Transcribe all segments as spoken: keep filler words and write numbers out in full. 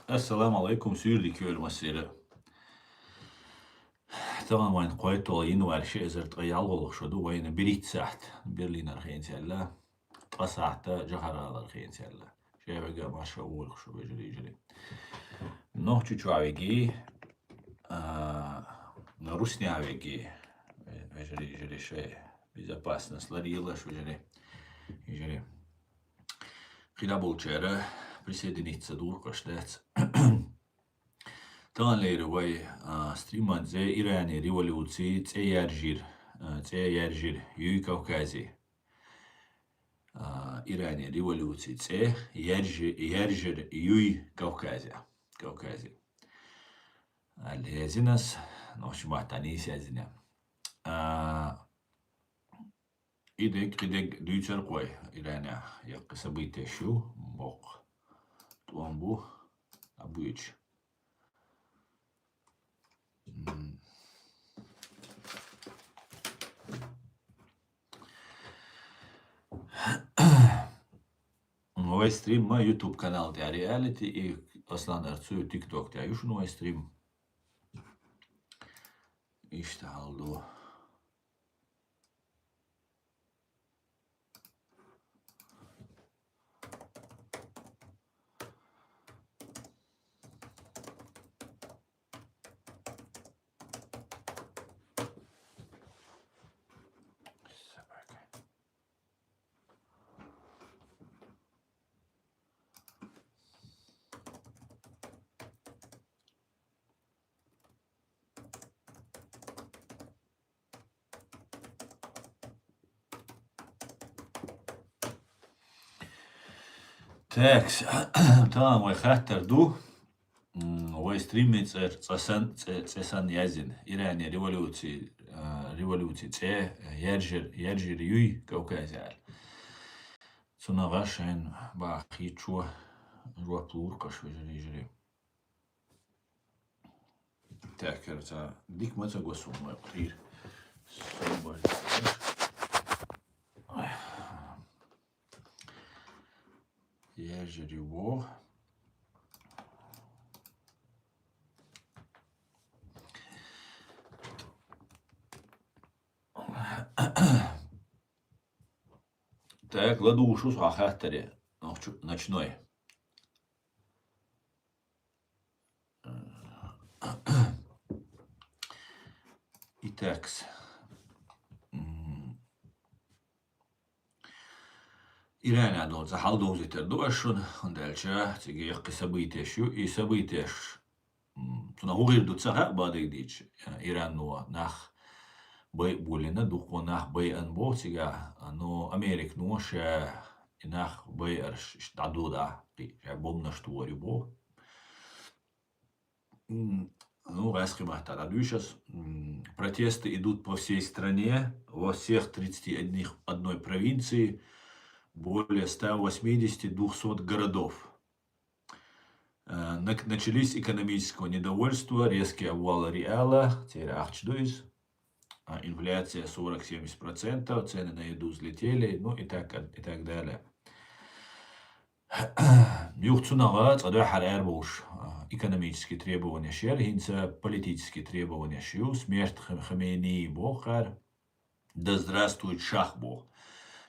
Ассаламу алейкум, суьйре дика йойла массеран. Тахана вайн кхойтталгӀа январь, ши эзар ткъе ялхолгӀа шо ду, вайна берхӀитта сахьат Берлинера хенца аьлла, ткъа сахьат Джахьар-ГӀалара хенца аьлла. Шоайга марша вогӀийла шо, вежарий, йижарий. Нохчийчоа веги, а, руснаха веги, вежарий, йижарий, шоай безопасность ларйийла шо, вежарий, йижарий. КхидӀа болчара присоединиться дургӀаш дац. Таханлера вай, а, стриман цӀе Иране революци цӀе яржийра, а, цӀе яржийра юй Кавказе. А, Иране революци цӀе яржи-, яржийра юй Кавказе. Кавказе. Аьлла язйина ас, нохчий маттахь нийса язйина. А, И дег, кхидерг дуьйцур-кх вай, Иранехь яккхий событеш ю, боккха тӀом бу, а буьйцу. М. Вай стрим ма YouTube канал тӀера реалити и Аслан Арцуев TikTok тӀера ю шуна вай стрим. Иштта хьал ду. Так, тахана вай хаттар ду. М, вай стриман цӀе, цӀе сан-, цӀе, цӀе санна язйина. Иране революци, а, революци цӀе яржийра, яржийра юй Кавказе аьлла. Цунах шайна бахийчо жоп лур-кх аш, вежарий, йижарий. Так, кажется, дика ма ца го суна вай кхийра. Собар. Ой. Яржийра юй. Так, ладугӀуш ву со хаттаре. Нохчо-, ночной. Итакс. М. Иранехь долу цхьа хьал довзуьйтур ду аш шуна, хӀунда аьлча цига яккхий событеш ю, и событеш, м, цунах хӀун хир ду ца хаьа, бакъдерг дийцича, Ирано нах байъа болийна, дуккха нах байъина боху цигахь, но Американо ша и нах байъарш иштта дӀадода, кхин ша бомбанаш тухур ю боху. М, ну, гӀаьскхи маттахь дӀадуьйшу ас. М, протесты идут по всей стране, во всех тридцати одной провинции, более ста восьмидесяти двухсот городов. Э, нак-, начались экономического недовольства, резкий обвал реала, церан ахча ду иза. А, инфляция сорок-семьдесят процентов, цены на еду взлетели, ну и так, и так далее. Юха цунах цкъа дуьххьара ара болуш, а, экономический требованеш яра, хӀинца политический требованеш ю, смерть Хам-, Хаменеи боху кхара, да здравствует шах боху.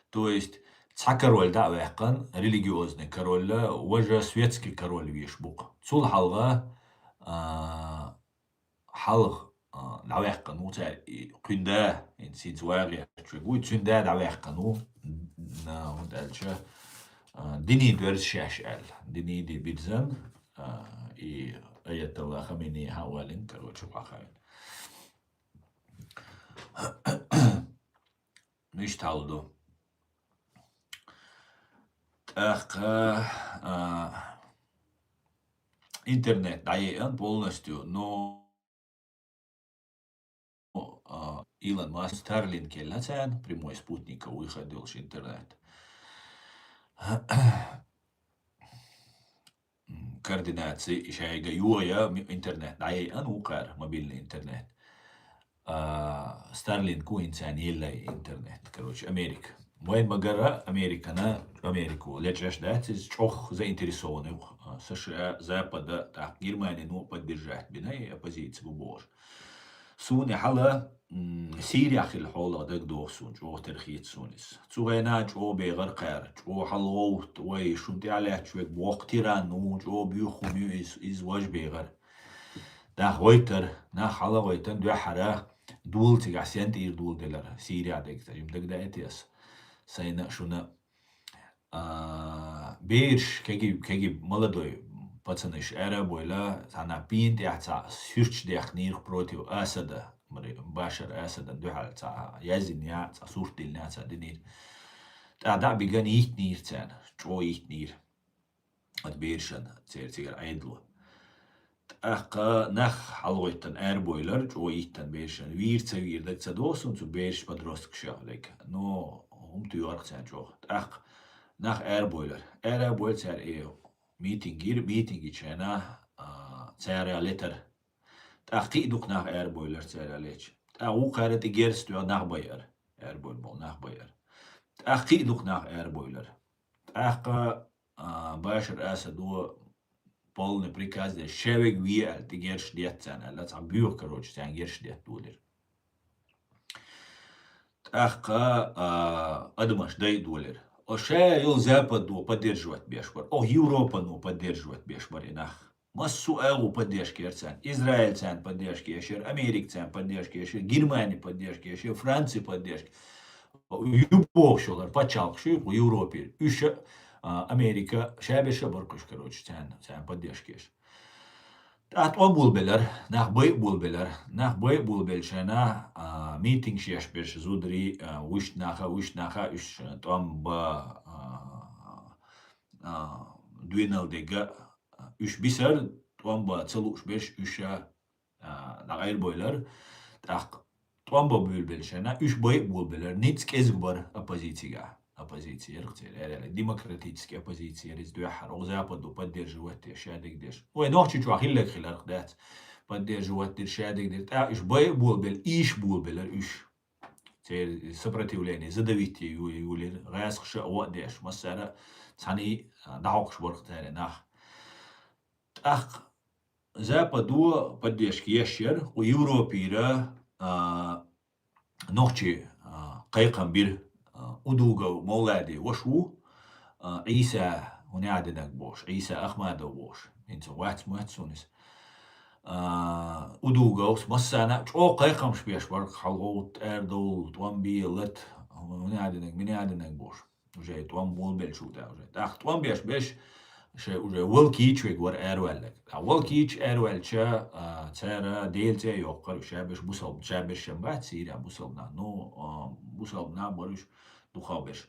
То есть, цхьа король дӀа а ваьккхина, религиозный король, важа светский король веш бу-кх. Цул хьалха, а, хьалха, а, дӀаваьккхина ву цара, и кхуьнан да, хӀинца, хӀинца вагӀерчу вуй, цуьнан да дӀаваьккхина ву, на, хӀунда аьлча, а, диний доьрза шаьш аьлла. Диний ди бирзан, а, и Аятолла Хаменеи хьан а валина, короче, вахавина. Иштта хьал ду. ТӀаккха, а, интернет дӀаяйъина полностью, но, а, Илон Маск, Starlink елла царна, прямой спутниковый выход йолуш интернет. М, координаци и шайга йоя ми-, интернет дӀаяйъина ву кхара, мобильный интернет. А, Starlink-у хӀинца елла интернет, короче, Америка. Вайн магара Американа, Америку лечӀеш дац, иза чӀох заинтересованный ю. США, Запада, тӀаккха Германияно поддержать бина и оппозиция бу бохуш. Суна хьала, м, Сирия хилла хьолах дагадоху суна, чӀогӀа тера хета суна иза. Цу гӀена чӀогӀа бегӀар кхара, чӀогӀа хьалагӀовтта, вай шун тӀехь лаьтташ вег боху тиран ву, чӀогӀа буьйху хӀума ю иза, иза важ бегӀар. Нах гӀойтар, нах хьала гӀойтан дуьххьара, дола цигахь сен тӀера дола делар, Сирия дегца, жим дагадети ас. Сайна а шуна, а, бераш, кеги, кеги молодой пацанаш ара а бойла, цхьана пин тӀехь цхьа суьрташ дехнийрах против Асада, Башар Асадан дуьхьал цхьа яздина я, цхьа сурт диллина цхьа динийра. ТӀа дӀа а биган йиттнийра царна, чӀо йиттнийра. Ат бершан цер цигара Ӏедало. ТӀаккха нах хьалгӀойтан арабойлар, чӀо йиттан бершан. Вийр ца вийр даг ца досун цу берш подросткаш яхлег. Но хӀум туьйгӀарх царна чӀогӀа. ТӀаккха нах арабойлар. Арабойла цара э митинг йира, митинг йичхьена, а, цара летар. ТӀаккха кхин а дукха нах арабойлар цара леча. ТӀаккха вукхара тӀе герз тоьхна нах байар. Арабойла болу нах байар. ТӀаккха кхин а дукха нах арабойлар. ТӀаккха, а, Башар Асадо полный приказ деш, ша вег ве аьлла, тӀе герш детта царна аьлла, цхьа буьйху, короче, царна герш детта долира. ТӀаккха, а, адамаш дай долира. О, ша йолу Западо поддерживать беш бара. О, Европано поддерживать беш бара и нах. Массо а агӀо поддержка яра царна. Израиль царна поддержка еш яра, Америка царна поддержка еш яра, Германия поддержка еш яра, Франция поддержка. Ю бохуш йолу пачхьалкхаш ю, Европера. Уьш а, а, Америка, ша берш а бара кхуьш, короче, царна, царна поддержка еш. ТӀаккха тӀом болабелар, нах байа болабелар, нах байа болабелчарна, а, митингаш еш берш зударий, а, вуьшта наха, вуьшта наха, уьш тӀом ба, а, а, дуьйналла дегга, уьш бисар, тӀом ба ца лууш берш, уьш а, а, дӀагӀайрабойлар. ТӀаккха тӀом ба буьйлабелчарна, уьш байа болабелар, ницкъ кӀезиг бара оппозицигахь. Оппозиция яра церан, аьлла, демократический оппозиция яра иза дуьххьара. Оха Западо поддерживать деш, ша дегдеш. Вай Нохчийчохь хилларг хиларх дац. Поддерживать дира, ша дегдира. ТӀаккха уьш байа болабелла, ийша болабеллар уьш. Церан сопротивление задавить ю-, юлира, гӀаьскхаша а ваъ деш, массара а цхьаьний, а, дӀахьокхуш барх церан нах. ТӀаккха Западо поддержка еш яра, кху Европера, а, нохчий, а, кхайкхам бира, а, Удугов Мовлади ваша ву, а, Ӏийса, хӀун яхьа динарг бохуш, Ӏийса Ахмадов бохуш. ХӀинца вац-моьтту суна иза. А, Удуговс массарна а чӀогӀа кхайкхамаш беш бара, хьалагӀовтта, арадовла, тӀом бе, лата, хӀун яхьа динарг, мин яхьа динарг бохуш. Уже тӀом болабелча тӀе уже. ТӀаккха тӀом беш берш, шайн уже вала кийча вег вара араваьлларг. ТӀаккха вала кийча араваьлча, а, цара Делан цӀе а йоккхура, уьш ша берш бусалба, ша берш шен бац, Сирия бусалба нах. Ну, а, бусалба нах бара уьш дукхах берш.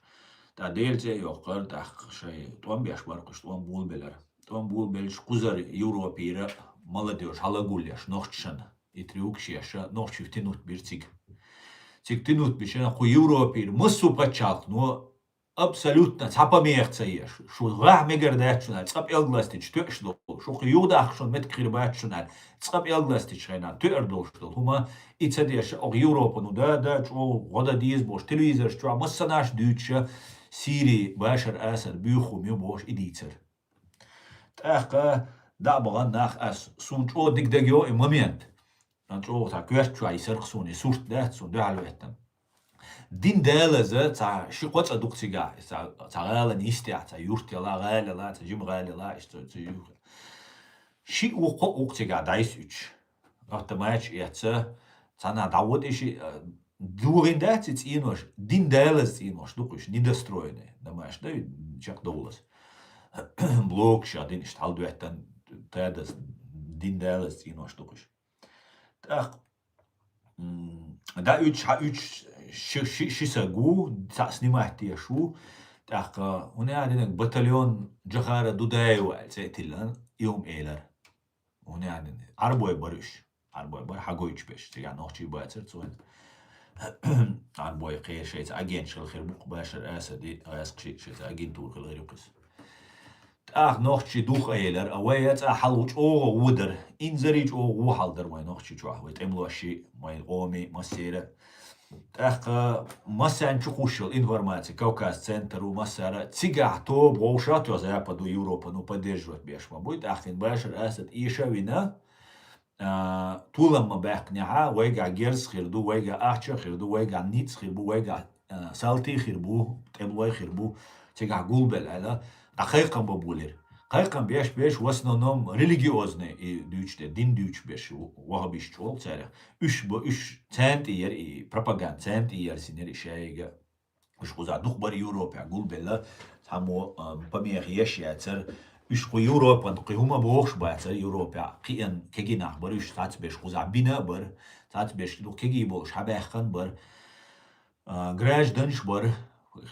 ТӀаккха Делан цӀе а йоккхура, тӀаккха шайн тӀом беш бара кхуьш, тӀом болабелара. ТӀом болабелча кхузара Европера молодёжь хьалагулъеш, нохчашна. И трюкаш еш, нохчий тянуть бира цига. Цига тянуть бича, кху Европера массо а пачхьалкхано абсолютно цхьа помеха ца еш. Шу гӀахь мегар дац шуна, цкъа пӀелг ластича тоьаш долу. Шу кху юхадахка шуна меттиг хир бац шуна, цкъа пӀелг ластича хенахь тоьар долуш долу хӀума, и ца деш, оха Европано да, да, чӀогӀа гӀо дан деза бохуш, телевизораш чохь массанаш а дуьйцуша, Сирия, Башар Асад буьйху хӀума ю бохуш, и дийцар. ТӀаккха дӀа а бахана нах ас, суна чӀогӀа дика дагайо и момент. Ан чӀогӀа цхьа коьрта чохь йисарх суна, и сурт дац суна дуьхьал веттан. Дин далаза цхьа ши-кхо цӀа дукха цигахь, цхьа, цхьа гӀалан йистехь, цхьа юрт яла, гӀала яла, цхьа жима гӀала яла, иштта цу юрт. Ши-вукхо а вукху цигахь дӀайса уьдуш. Автоматаш эцца, цхьана дӀавода и ши, а, догӀина дац и цӀенош, дин далаза цӀенош ду-кх уьш, недостроенные, домаш да, чекхдовлаза. Блокаш а дина иштта хьаладоьттан, тадаза, дин далаза цӀенош ду-кх уьш. ТӀаккха, м, дӀа уьдуш, хьа уьдуш ши, ши, ши саг ву, цхьаъ снимать деш ву. ТӀаккха, хӀун яхьа динарг, батальон Джохара Дудаева аьлла цӀе а тиллина, и хӀума элира. ХӀун яхьа динарг, Ӏарбой бара уьш. Ӏарбой бара, хьагойтуш берш, цигахь нохчий бацара цо. Ӏарбой кхера шайца агенташ хила хир бу-кх, Башар Асади гӀаьскхаши шайца агентура хила хир ю-кх иза. ТӀаккха нохчий духхьа элира, а вай а цӀа хьал чӀогӀа ву дара, инзаре чӀогӀа ву хьал дара вай Нохчийчохь, вай тӀемалошший, вай къомий, массеран. ТӀаккха массарна чу кхуссал информаци, Кавказ центр ву массара, цигахь тоба вовшах а тоьхна Западу, Европану поддерживать беш ма буй, тӀаккха Башар Асад эша а вина, а, толам ма баьккхинехь, вайгахь герз хир ду, вайгахь ахча хир ду, вайгахь ницкъ хир бу, вайгахь, а, салтий хир бу, тӀемалой хир бу, цигахь гулбелла аьлла, дӀа кхайкхам бан болийра. Кхайкхам беш-беш, в основном религиозный и дуьйцуш дерг, дин дуьйцуш берш, ваххабисташ олу царех. Уьш бу, уьш царна тӀе яра и пропаганда, царна тӀе яьрсинера и шайга. Уьш кхузахь дукха бара Европехь гулбелла, цхьаммо, а, помеха еш яцара. Уьш кху Европан кхин хӀума бохуш бацара Европехь. Кхиъна кегий нах бара уьш, цхьацца берш кхузахь бина а бара, цхьацца берш дукха кегий болуш хьабаьхкина бара. А, гражданаш бара,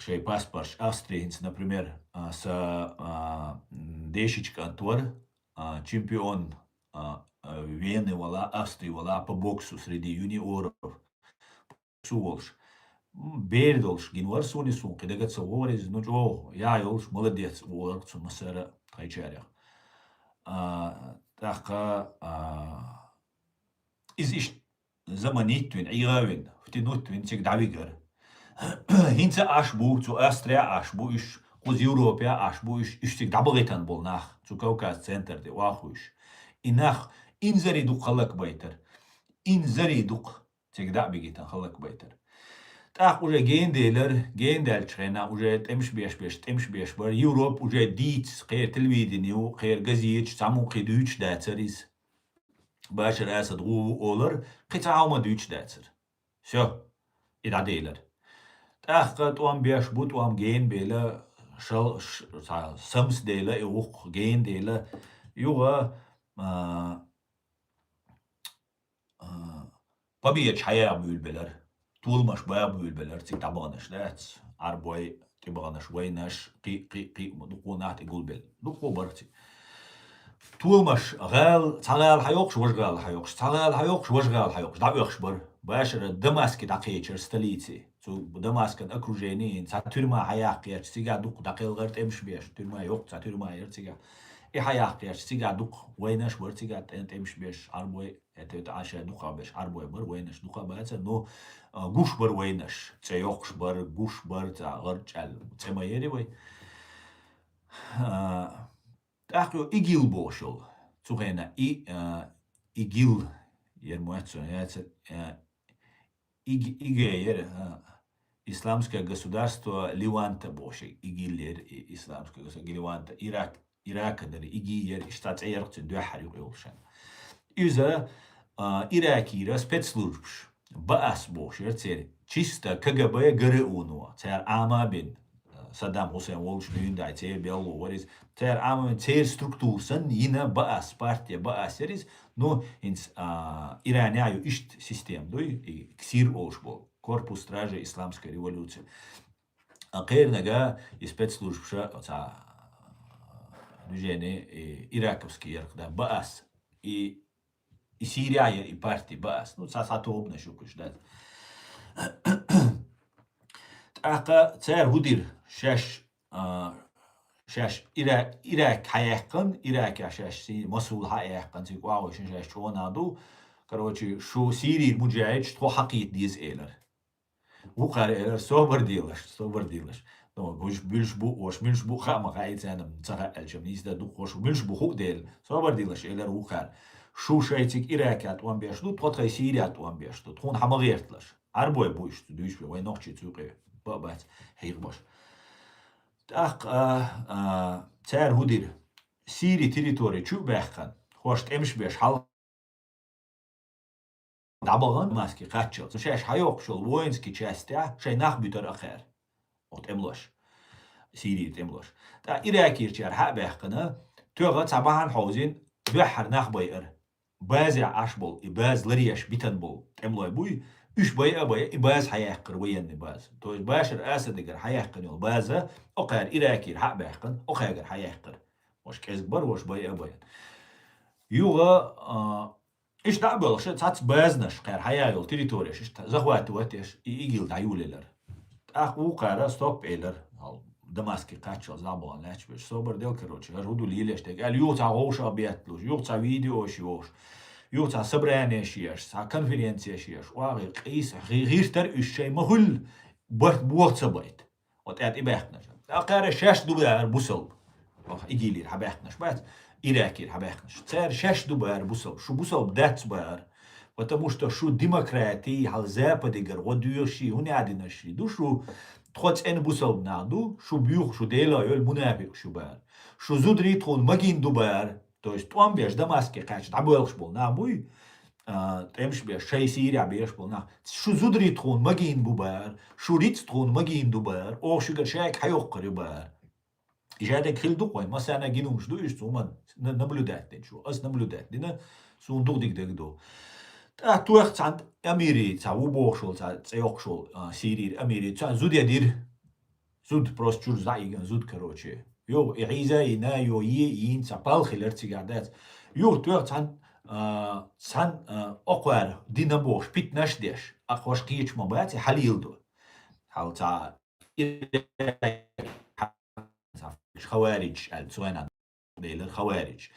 шайн паспорташ Австрия хӀинца, например, а, са, а, м, дешича кӀант вара, а, чемпион, а, а, Вены вала, Австрии вала по боксу среди юниоров. Цу волуш. М, бер долуш гина вара суна, суна кхин дага ца вогӀура иза, ну, чӀогӀа яа йолуш, молодец, олура цу массара тхайчарех. А, тӀаккха, а, иза иштта заманить вина, ӀийгӀа вина, втянуть вина цига дӀавигара. ХӀинца Ӏаш бу, цу Австрия Ӏаш бу уьш, кхуза Европе Ӏаш бу уьш, уьш цига дӀабахийтина болу нах, цу Кавказ центр тӀе охьахуьйсуш. И нах инзаре дукха хӀаллакбайтара. Инзаре дукха цига дӀа а бигийтина хӀаллакбайтара. ТӀаккха уже гена делара, гена даьллачу хенахь уже тӀемаш беш, беш, тӀемаш беш бара. Европа уже дийца, кхеран телевидени ю, кхеран газеташ, цхьаммо кхин дуьйцуш дацара иза. Башар Асад гӀо ву олар, кхин цхьа хӀума дуьйцуш дацара. Всё, и дӀаделара. ТӀаккха тӀом беш бу, тӀом гена бела, шал-, ш-, ца-, самсадела, и вукху гена дела, юха, а, а, победаш хьаяха буьйлабелара. Толамаш баха буьйлабелара, цига дӀабаханаш дац, Ӏарбой, тӀебаханаш вайнаш, кхин, кхин, кхин, дукха нах тӀе гулбелла. Дукха бара цига. Толамаш гӀала, цхьа гӀала хьайоккхуш, важа гӀала хьайоккхуш, цхьа гӀала хьайоккхуш, важа гӀала хьайоккхуш, дӀаоьхуш бара. Башара Дамаске дӀакхечара столице. Цу Дамаскан окружении, цхьа туьрма хьаяккха гӀерташ, цигахь дукха дӀакхелхара тӀемаш беш. Туьрма йоккха, цхьа туьрма яра цигахь. И хьаяккха гӀерташ, цигахь дукха вайнаш бара, цигахь тӀе-, тӀемаш беш, Ӏарбой, это, это, Ӏаша дукха беш, Ӏарбой бара, вайнаш дукха бацара, но, а, гуш бара вайнаш, цӀе йоккхуш бара, гуш бара, цхьа гӀарчӀаьлла цӀе ма яри вай. А, тӀаккха йо ИГИЛ бохуш йолу. Цу хенахь и, а, ИГИЛ, яр моьтту сон, яцара, а, ИГ-, ИГ яра, а, Исламское государство Леванта бохуш, ИГИЛ яра, и-, Исламское государство Леванта, Ирак, Ирака дара, ИГИ яра, иштта цӀе яра цуьнан дуьххьара юкъа йолуш. Иза, а, Иракера спецслужбаш, БАС бохуш яра церан, чисто КГБ ГРУ-но, цара Ӏама бина, Саддам Хусейн волуш дуьйна дай, церан белло вара иза. Цара Ӏама бина, церан структура санна йина БАС, партия БАС яра иза. Ну, хӀинца, а, Иранехь ю иштта система дуй, и КСИР олуш болу, Корпус стражей исламской революции. А кхернага и спецслужбаша, оца движение, и ираковский ярх, да, БАС, и И Сирия яра и партия БАС. Ну, цхьа, цхьа тобанаш ю кхуьш дац. ТӀаккха цара хӀу дира? Шаьш, а, шаьш Ира-, Ирак хьаяьккхина, Иракехь шаьш си-, Масул хьаяьккхина, цига охьавайшина шаьш чӀогӀа нах ду. Короче, шу Сирийра муджахӀидаш тхо хьакхийта деза элира. Вукхара элира: «Собар делаш, собар делаш. Ну, уьш муьлш бу, уьш муьлш бу, хаа ма хаьа, царна ца хаьа», аьлча, нийса дан дукха хӀорш муьлш бу хӀу а дела. «Собар делаш», элира вукхара. «Шу шайцига Иракехь тӀом беш ду, тхо тхайн Сирехь тӀом беш ду. Тхуна хьан ма гӀерталаш. Ӏарбой бу иштта дуьйш бен, вай нохчий цуьйкъе ба а бац хьийкъабаш». ТӀаккха, а, а, цара хӀу дира? Сири территори чу а баьккхина, хӀорш тӀемаш беш хьал дӀабахана Дамаске кхаччалц. Цу шаьш хьайоккхуш йолу воинский частехь шайн нах буьтура акхара. Оха тӀемалош. Сирийра тӀемалош. ТӀаккха Иракерчара хьа а баьккхина, тоьхна цхьа бахьана хьовзийна, дуьххьара нах байара. Базехь Ӏаш болу, и база ларъеш битина болу тӀемалой буй, уьш байа а байа, и база хьаяьккхира, военный база. То есть Башар Асадагара хьаяьккхина йолу база, окхара Иракера хьа а баьккхина, окхагара хьаяьккхира. Хьорш кӀезиг бара, хӀорш байа а байа. Юха, а, Иштта дӀа а боьлхуш, цхьацца базанаш, кхара хьаяха йолу территорияш иштта захватывать еш, и ИГИЛ дӀайолаелира. ТӀаккха вукхара стоп элира, хьал Дамаске кхаччалц дӀабахана лаьтташ берш. Собар дела, короче, хӀара хӀу ду лелаш дерг аьлла, юха цхьа вовшах бетталуш, юха цхьа видеош йохуш. Юха цхьа собранеш еш, цхьа конференцеш еш, оагӀе къийса гӀи-, гӀиртар уьш шай ма хуьлла, барт боху ца байта. О тӀаьтӀа и баьхкинарш. Акхара шаьш ду бара бусалба. Ох, ИГИЛера хьабаьхкинарш бац, Иракера хьабаьхкинарш. Цара шаьш ду бара бусалба, шу бусалба дац бара. Потому что шу демократи, хьал западигара гӀо доьхуш, хӀун яа динарш ду шу, тхо цӀена бусалба нах ду, шу буьйху, шу Дела йолу мунафикъ шу бара. Шу зударий тхуна магийна ду бара. То есть тӀом беш Дамаске кхаьчча дӀабоьлхуш болу нах буй, а, тӀемаш беш, шай Сирехь беш болу нах. Шу зударий тхуна магийна бу бара, шу рицкъ тхуна магийна ду бара, оха шуьгара шайга хьайоккхур ю бара. И шадерг хилла ду-кх вайн, массарна гинумаш ду уьш цу хӀуманна, на-, наблюдать дина шу. Ас наблюдать дина, суна дукха дика дага ду. ТӀаккха тоьхна цхьана Амири, цхьа ву бохуш волу, цхьа цӀе йоккхуш волу, а, Сирийра Амири, цхьа зуда дира. Зуда просто чуьра зӀе йигина зуда, короче. Юха и хьийза а йина, юха е а йина, цхьа пал хилира цигахь дац. Юха тоьхна цхьана, а, цхьана, а, окхара дина бохуш, питнаш а деш, а хӀорш кхечу ма бац, и хьалийла ду. Хьал цхьа хаваридж аьлла, цу вайна делира хаваридж.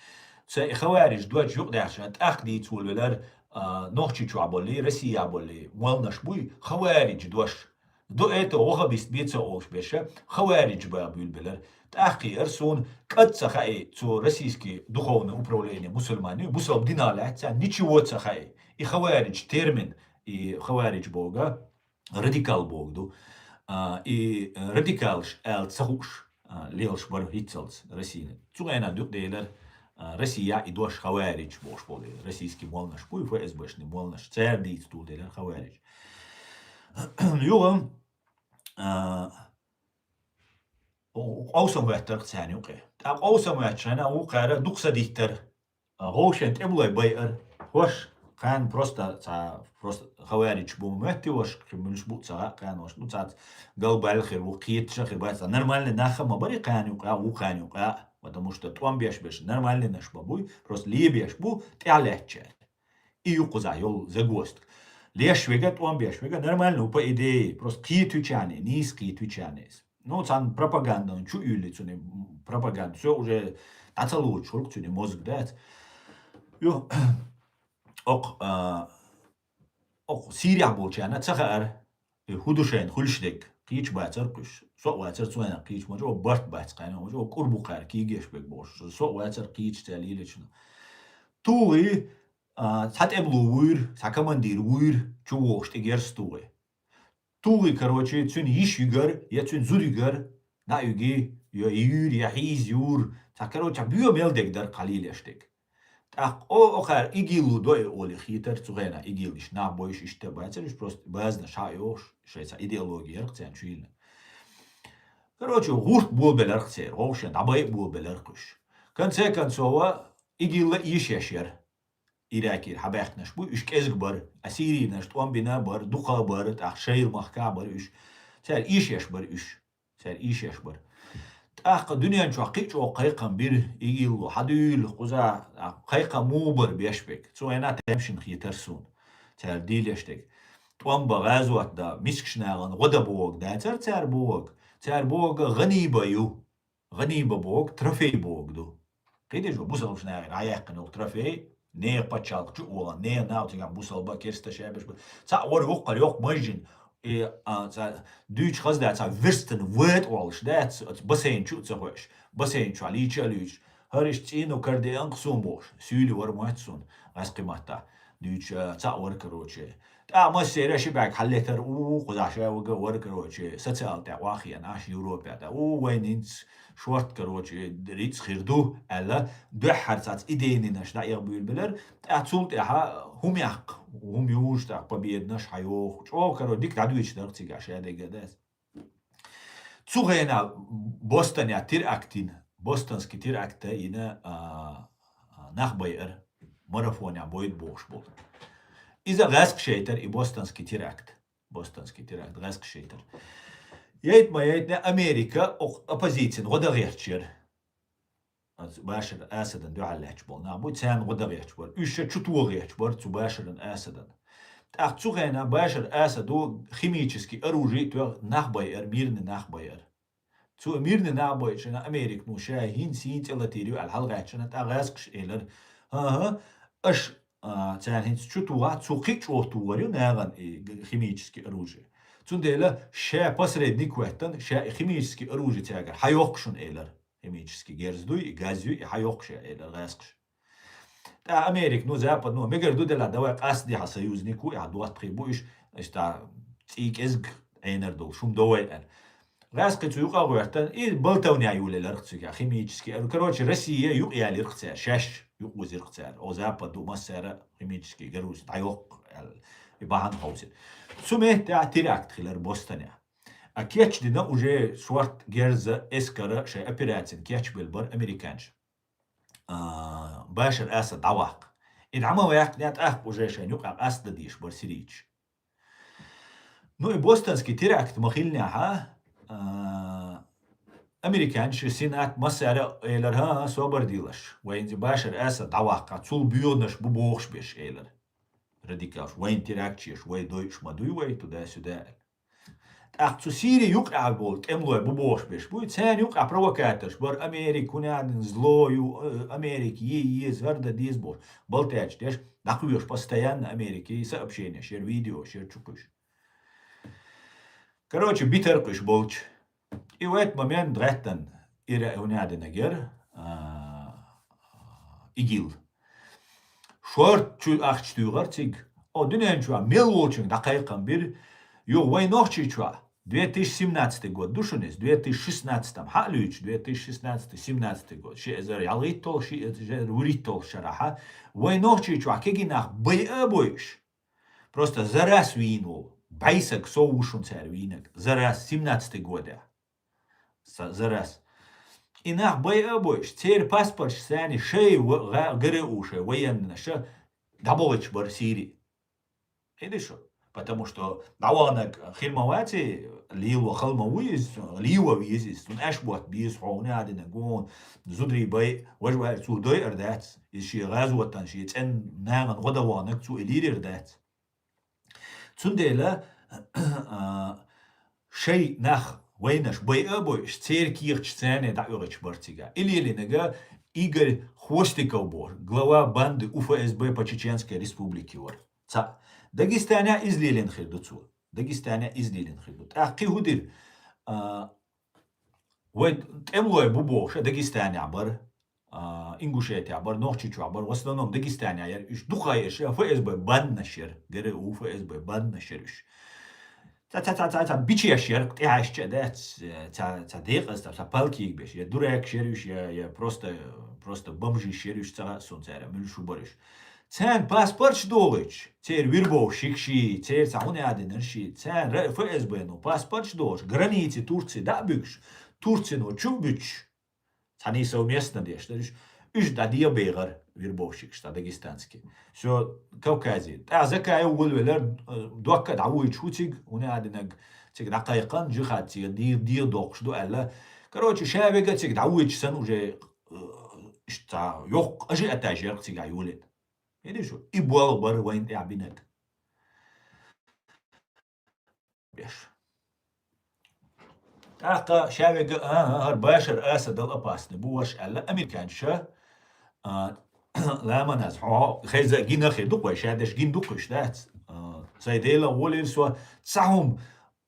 Ца и хаваридж дош юкъадаьхча, тӀаккха дийца волавелар, а, Нохчийчохь боллий, Россия боллий, молланаш буй, хаваридж дош. До этого ваххабист бен ца олуш беша, хаваридж бан буьйлабелар. ТӀаккха кхиира суна, кӀад ца хаьий, цу российский духовное управление мусульман ю, бусалба динах лаьцна ничего ца хаьий. И хаваридж термин, и хаваридж бога, радикал бога ду. А, и, э, радикалаш аьлла ца хууш, а, лелаш бара хӀинццалц Российна. Цу хенахь дукха делара, а, Россия и дош хаваридж бохуш болу, российский молланаш буй, ФСБшный молланаш, цара дийца тул делара хаваридж. Юха, а, къовсам хӀоьттарх царна юкъе. ТӀаккха къовсам хӀоьттучу хенахь вукхара дукха са диттара. А, гӀовшен тӀемалой байар, хӀорш, кхана просто цхьа, просто хаваридж бу моьтту хӀорш, кхин муьлш бу ца хаьа кхана хӀорш, ну, цхьацца галбаьлла хир ву, кхеташ а хир бац, цхьа нормальный нах а ма барий кхана юкъа, вукхана юкъа, потому что тӀом беш берш нормальныйнаш ма буй, просто лебеш бу, тӀаьхьа лаьттачара. И ю кхузахь йолу загвоздка. Леш вега, тӀом беш вега, нормально ву, по идее, просто кхетуьчарна, нийса кхетуьчарна иза. Ну, цхьана пропагандана чу уьлли цуьнан, м, пропаганда. Всё, уже дӀа ца лоцуш хуьлу цуьнан мозг, дац. Ю, окх, а, окх Сирехь болчарна ца хаьара, и хӀун ду шайна хуьлуш дерг, кхийча бацара кхуьш. Со а вацара цу хенахь кхийча, ма чӀогӀа барт бац кхайна, ма чӀогӀа кӀур бу кхара кийгеш берг бохуш. Со а вацара кхийча цаьрла лелачунах. ТугӀи, а, цхьа тӀемало вуьйра, цхьа командир вуьйра, чу вогӀуш тӀе герз тугӀи. ТугӀи, короче, цуьнан йиш юьгар, я цуьнан зуда юьгар, дӀа а юьгий, я юьйра, я хьийза юра. Цхьа, короче, боьха мел дерг дара кхалилеш дерг. ТӀаккха о, окхара ИГИЛу до и олий хийтар цу хенахь, ИГИЛ иштта нах бойуш иштта бацара, уьш просто базанаш хьа а йохуш, шайн цхьа идеология ярх царна чуйилла. Короче, гӀурт болабеларх церан, гӀовшен дӀабай а болабеларх уьш. Конце концова, ИГИЛла эшаш яра. Иракера хьабаьхкинарш бу, уьш кӀезиг бара, а сирийнаш тӀом бина бара, дукха бара, тӀаккха шайла махка бара уьш. Цара ийшеш бара уьш. Цара ийшеш бара. ТӀаккха дуьнен чохь кхин а чӀогӀа кхайкхам бира, ИГИЛло хьадуьйла, кхуза, а, кхайкхам муха бара беш берг. Цу хенахь тайпа шина хетара суна. Цара дийлеш дерг. ТӀом бан, гӀазот дан, мискачу нахана гӀо дан бохург дацара цара бохург. Цара бохург гӀаниба ю. ГӀаниба бохург трофей бохург ду. Кхидерш бусалбачу нахера хьаяьккхина йолу трофей, нехан пачхьалкх чу а вахана, нехан нах цигахь бусалба, керста шабеш бу. Цхьаъ вара воккхара йоккха мажжина, и, а, цхьа дуьйцу хаза дац, цхьа верстан ватӀа олуш дац, оцу бассейн чу а ца хоьуш, бассейн чохь лийча а луьйчуш. ХӀара иштта цӀийнан карадеанкъа суна бохуш, суьйли вара моьтту суна, гӀаскхи маттахь дуьйцуш, а, цхьаъ вара, короче. ТӀаккха массеран ши бӀаьрг хьаллетара, у, кхузахь ша вага вара, короче, социал тӀехь охьахиъна, аш Европе тӀе. У, вайн хӀинца шорт, короче, рицкъ хир ду, аьлла, дуьххьара цац идейнинаш дӀаэхбуьйлабелар. ТӀаккха цул тӀаьхьа хӀума яккха, хӀума южу тӀаккха победанаш хьайоху. ЧӀогӀа, короче, дика дӀадуьйцуш дара цигахь, ша дегга дац. Цу хенахь Бостонехь теракт йина, бостонский теракт йина, а, а, нах байара, марафонехь бойду бохуш болу. Иза гӀаьскхи шайтара и бостонский теракт. Бостонский теракт, гӀаьскхи шайтара. Яйта ма яйтина, Америка оп-, оппозицина гӀо дан гӀерташ яра. Оцу Башар Асадан дуьхьал лаьтташ болу нах бу, царна гӀо дан гӀерташ бара. Уьш ша чу тоха гӀерташ бара цу Башаран Асадан. ТӀаккха цу хенахь Башар Асаду химический оружие тоьхна нах байара, мирный нах байара. Цу мирный нах байча хенахь Америка, ну, ша хӀинца хӀинца тӀе латийр ю аьлла хьалагӀаьттича хенахь, тӀаккха гӀаьскхаша элира: «ХӀан-хӀа, аша а, царна хӀинца чу тухахь, цу кхин а чӀогӀа тухар ю нагӀан и г-, химический оружие. Цундела ша посредник веттан, ша и химический оружие цаьргара хьайоккху шуна элира. Химический герз дуй, и газ юй, и хьайоккху ша элира гӀаскхаша. ТӀаккха Америка, ну, Запад, ну, мегар ду делахь, давай къастаде хьан союзник ву, и хьан доттагӀий бу уьш, иштта цӀий кӀезиг Ӏенар долуш, хӀума до вай аьлла. ГӀаскхий цу юкъа а гӀоьртан, и болтовня йолаелира цига, химический. Короче, Россия юкъаялира цара, шаьш юкъавозира цара. О, Запад ду массара химический гаруз дӀайоккху аьлла, и бахьана ховсира. Цу меттехь теракт хилира Бостонехь. А кечдина уже шорт герза эскара шайн операцин кечбелла бара американча. А, Башар Асад дӀаваккха. И дӀа ма ваьккхинехь, тӀаккха уже шайн юкъа къастадеш бара сирийча. Ну, и бостонский теракт ма хиллинехь, а, американча сенат массара элира: «ХӀан, собар делаш. Вайн Башар Асад дӀаваккха, цул боьханаш бу бохуш берш», — элира. Радикалш, вайн терактчеш, вай дойуш ма дуй вай, туда-сюда аьлла. ТӀаккха цу Сири юкъахь болу тӀемалой бу бохуш берш буй, царна юкъахь провокаторш бара, Америка хӀун аьлла зло ю, э, Америка е еза, хӀара дан деза бохуш. Болтаьча деш, дӀакхоьхьуш постоянно Америкин сообщенеш яра, видеош яра чукхуьйсуш. Короче, битар кхуьш болчу. И в этот момент гӀеттан ира хӀун аьлла динарг яра, а, ИГИЛ. Шорт чу ахча туьйхира цига. О, дуьнен чохь мел волчуьнга дӀакхайкхам бира. Юха вай Нохчийчохь, две тысячи семнадцатый год ду шуна иза, две тысячи шестнадцатом хьа а луьйчу, две тысячи шестнадцатый, семнадцатый год, ши эзар ялхитталгӀа, ши эзар вуьрхӀитталгӀа шарахьа, вай Нохчийчохь кегий нах байа а бойуш, просто за раз вийна волу, бӀе саг сов ву шуна цара вийнарг, за раз, семнадцатый годехь. Са-, за раз. И нах байа а бойуш, церан паспорташ царна шай ва-, гӀа-, ГРУ шай военнаша дӀабохуьйтуш бара Сири. Хиди шу? Потому что дӀаваханарг хир ма вац и, лело хала ма ву иза, лело веза иза, цунна аьшпотт беза, хьо хӀун аьлла динарг, гуна, зударий бай, важа ваьлла, цо дойур дац. Иза шен гӀазотан, шен цӀенна нахана гӀо дан ваханарг цо и лийрар дац. Цундела, а, шай нах вайнаш байа а бойуш, церан кехаташ царна дӀаоьхуьйтуш бара цига. И лелийнарг Игорь Хвостиков боху, глава банды У Ф С Б по Чеченской Республике вара. Цхьаъ. Дагестанехь иза лелийна хир ду цо. Дагестанехь иза лелийна хир ду. ТӀаккха кхин хӀун дира? А, вай тӀемалой бу бохуш, Дагестанехь бара, а, Ингушетехь бара, Нохчийчохь бара, в основном Дагестанехь яра уьш, дукха яра, Ф С Б бандаш яра, ГРУ, Ф С Б бандаш яра уьш. Ца, ца, ца, ца, ца, бичеш яра, тӀехьаьжча а дац, ца, ца декъаза, ца, ца палкига беш, я дуракаш яра уьш, я, я просто, просто бомжиш яра уьш, ца хаьа суна цара, муьлш бу бара уьш. Царна паспорташ дохуьйтуш, церан вербовщикаш, церан цхьа хӀун аьлла динарш, царна Р-, Ф С Б-но паспорташ дохуьйтуш, границе Турци дӀа а буьгуш, Турцино чу а буьтуш, цхьаьний совместно деш дара уьш, уьш дӀадеха бехара вербовщикаш, цхьа дагестанский. Всё, Кавказе. ТӀаккха Закаев волавелира, э, докка а дӀавуьйтуш ву цига, хӀун аьлла динарг, цига дӀакхайкхина, джихад цига де-, деха доккхуш ду аьлла. Короче, ша вега цига дӀавуьйтуш санна уже, э, иштта цхьа йоккха ажиотаж яра цига йолийна. Хиди шу? И болх бара вайна тӀехь бинарг. Беш. ТӀаккха ша вега, а, а, хӀара Башар Асадал опасный бу ваш аьлла, американча, а, ламаназ, хьо, хеза гина хир ду-кх вай, ша деш гина ду-кх уьш, дац? А, сайн Дела волийла со, цхьа хӀума,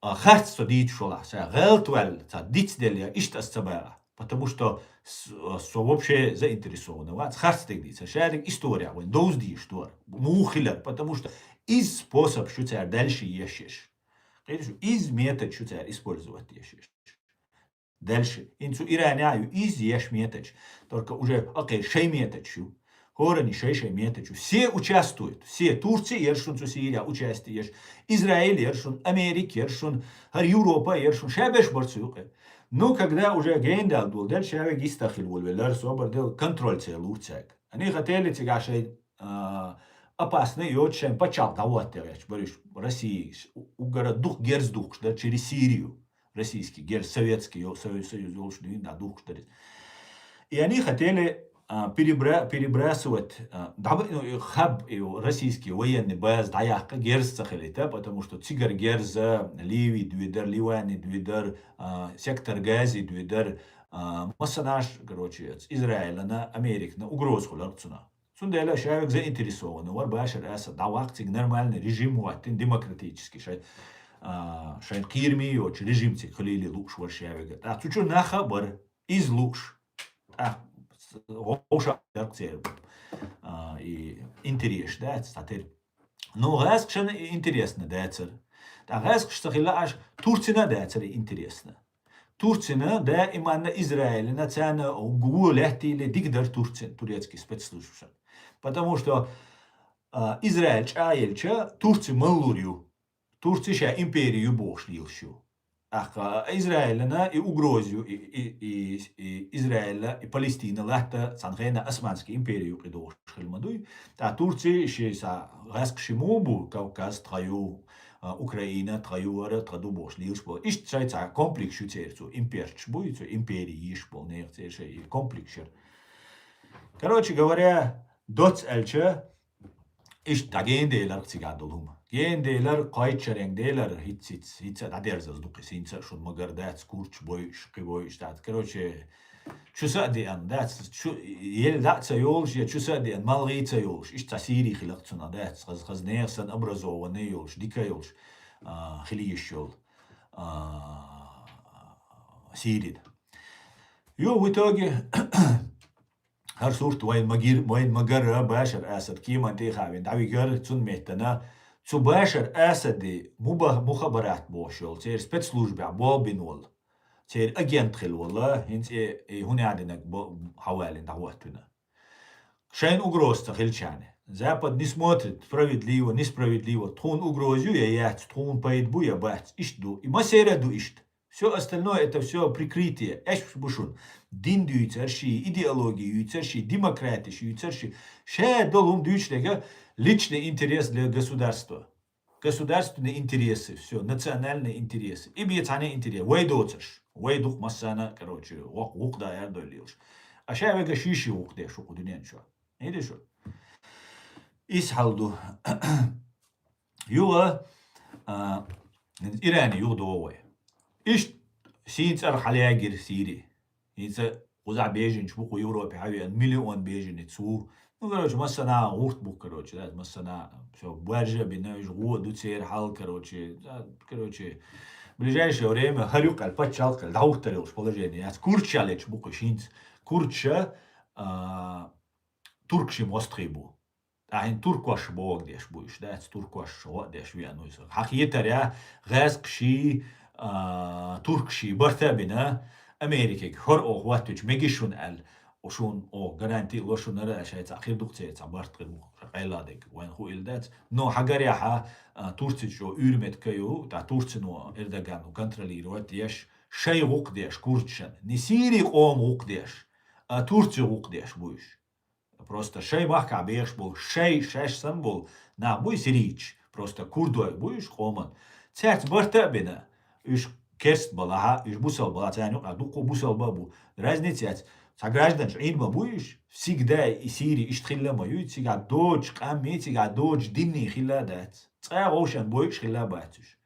а, харц со дийцуш валахь, ша гӀалат ваьлла, цхьа дицделла, иштта ас ца баьгӀа. Потому что с-, со вообще заинтересованный вац харц дерг дийцар. Шадерг история вайн довза дийш дора. Муха хилар, потому что из способ шу цара дальше еш еш. Кхеташ, из метод шу цара использовать еш еш. Дальше. Ин цу Иране а ю из еш метод. Только уже, окей, шай метод шу. ХӀорани шай-шай метод шу. Все участвуют. Все. Турция яра шун цу Сирия участие еш. Израиль яра шун, Америка яра шун, хӀара Европа яра шун. Ша беш бар цу юкъе. Ну, когда уже гендал дол дел, ша вега йистах хила волавеллар, собар дел, контроль ца лур цаьрга. Ани хатели цига шай, а, опасный йоцу шайн пачхьалкх дӀавоттагӀ яц, бариш, Россия, у-, угара дух герз духкуш дар через Сирию. Российский герз, советский, йо-, Союз, Союз йолуш дуьйна дӀа духкуш дар иза. И ани хатели, а, перебра-, перебрасывать, а, дӀа-, ну, и хаб, и российский военный база дӀаяккха герз ца хилита, потому что цигара герза, Ливи дуьйдар, Ливани дуьйдар, а, сектор Гази дуьйдар, а, массанаш, короче, Израилана, Американа угроза хуьлар цунах. Цундела ша вега заинтересованный вар Башар Асад. ДӀаваккха цига нормальный режим ваттина, демократический, шай, а, шайн кхераме йоцу режим цига хилийла лууш вар ша вега. ТӀаккха цу чу наха бар, из лууш. ТӀаккха вовшах дарх церан, а, и интерес дац, цхьатера. Ну, гӀаьскхашна и интересно дацара. ТӀаккха гӀаьскхаш ца хилла аш Турцина дацара интересно. Турцина даиманна Израилина царна гу лаьттийла дика дара Турцин, турецкий спецслужбашна. Потому что, а, Израиль чӀагӀъелча, Турци маллур ю. Турци ша импери ю бохуш лелаш ю. ТӀаккха Израилина и угроз ю, и, и, и, и Израиль, и Палестина латта цхьана хенахь Османский импери юкъе дохуш хила ма дуй. ТӀаккха Турци ши са гӀаьскхаш ма бу, Кавказ тха ю, а, Украина тха ю, вара тха ду бохуш лелаш болу. Иштта шайн цхьа комплекс ю церан цу имперчаш буй, цу импери еш болу нехан церан шайн и комплекс яра. Короче говоря, доц аьлча, иштта дӀа гена делар цигахь долу хӀума. Гена делар, кхойтта шаренга делар, хӀинца, хӀинца, хӀинца а дӀадерзаза ду кхин, хӀинца а шуна магар дац, курч бойуш, кхин бойуш дац. Короче, чу са а деана дац, чу, ел дӀа а ца йолуш, я чу са а деана, малгӀий а ца йолуш. Иштта цхьа Сири хиларх цунах дац, хаза, хаза нехан санна образованный йолуш, дика йолуш, а, хила йиш йолу, а, Сирина. Ю, в итоге, хӀара сурт вайн магир-, вайн магара Башар Асад кеман тӀе а хаавина дӀавигар, цунна меттана цу Башар Асади муба-, мухабарат бохуш йолу, церан спецслужбехь болх бина волу, церан агент хилла волу, хӀинца и, и хӀун яа динарг бо-, хьавалина дӀахӀоттавина. Шайна угроза ца хилчарна. Запад не смотрит, справедливо, несправедливо, тхуна угроза ю я яц, тхуна пайда бу я бац, иштта ду. И массеран а ду иштта. Всё остальное — это всё прикрытие. Эш бу шуна. Дин дуьйцур ши, идеология юьйцур ши, демократиш юьйцур ши. Ша долу хӀума дуьйцуш дерг личный интерес для государства. Государственные интересы, всё, национальные интересы. И бен цхьана интерес. Вай доцурш. Вай дукха массарна, короче, вокх-, вукху да аьрдойла лелаш. А ша вегаш йиш ю вукху деш ву кху дуьнен чохь. Хьийди шу? Ис хьал ду. Юха, а, Иране юха догӀу вай. Иштта сийна цӀарах хьалаягира Сири. ХӀинца кхузахь беженцаш бу кху Европе хьавеана, миллион беженец ву. Ну, короче, массана гӀурт бу, короче, да, массана, всё, баржа а бина, уьш гӀо а ду церан хьал, короче, да, короче, ближайшее время хӀара юккъел, пачхьалкхел, дӀагӀуртар йолуш положение яц. Курдаш а лечу бу кхуьш хӀинца. Курдаш а, а, туркаши мостагӀий бу. ТӀаьхьа туркош боху деш бу уьш, дац, туркош гӀо а деш веана ву иза. Хьан хетарехь, гӀаьскхаши, а, туркаши барта а бина, Америкига хӀора оха хӀоттуьйтуш мегиш шуна аьлла, шуна оха гаранти а ло шунара, шайн цхьа хир ду-кх церан цхьа барт хир бу, къайладаг, вайна хуийла дац. Но хьан гарехь, а, Турци чӀогӀа уьйр-метка ю, тӀаккха Турцино Эрдогано контролировать деш, шайн гӀуллакх деш курдашна, не Сири къоман гӀуллакх деш, а Турци гӀуллакх деш бу уьш. Просто шайн махкахь бехаш болу, шайн шаьш санна болу нах буй сирийцаш, просто курдой буй уьш къоман. Цаьрца барта а бина, уьш керст балахьа, уьш бусалба балахьа, царна юкъахь дуккха бусалба а бу. Разница яц. Цхьа гражданаш Ӏийна ма буй уьш, всегда и Сири иштта хилла ма юй, цигахь доцуш къамми, цигахь доцуш динни хилла а дац. Цкъа а вовшан бойуш хилла а бац уьш.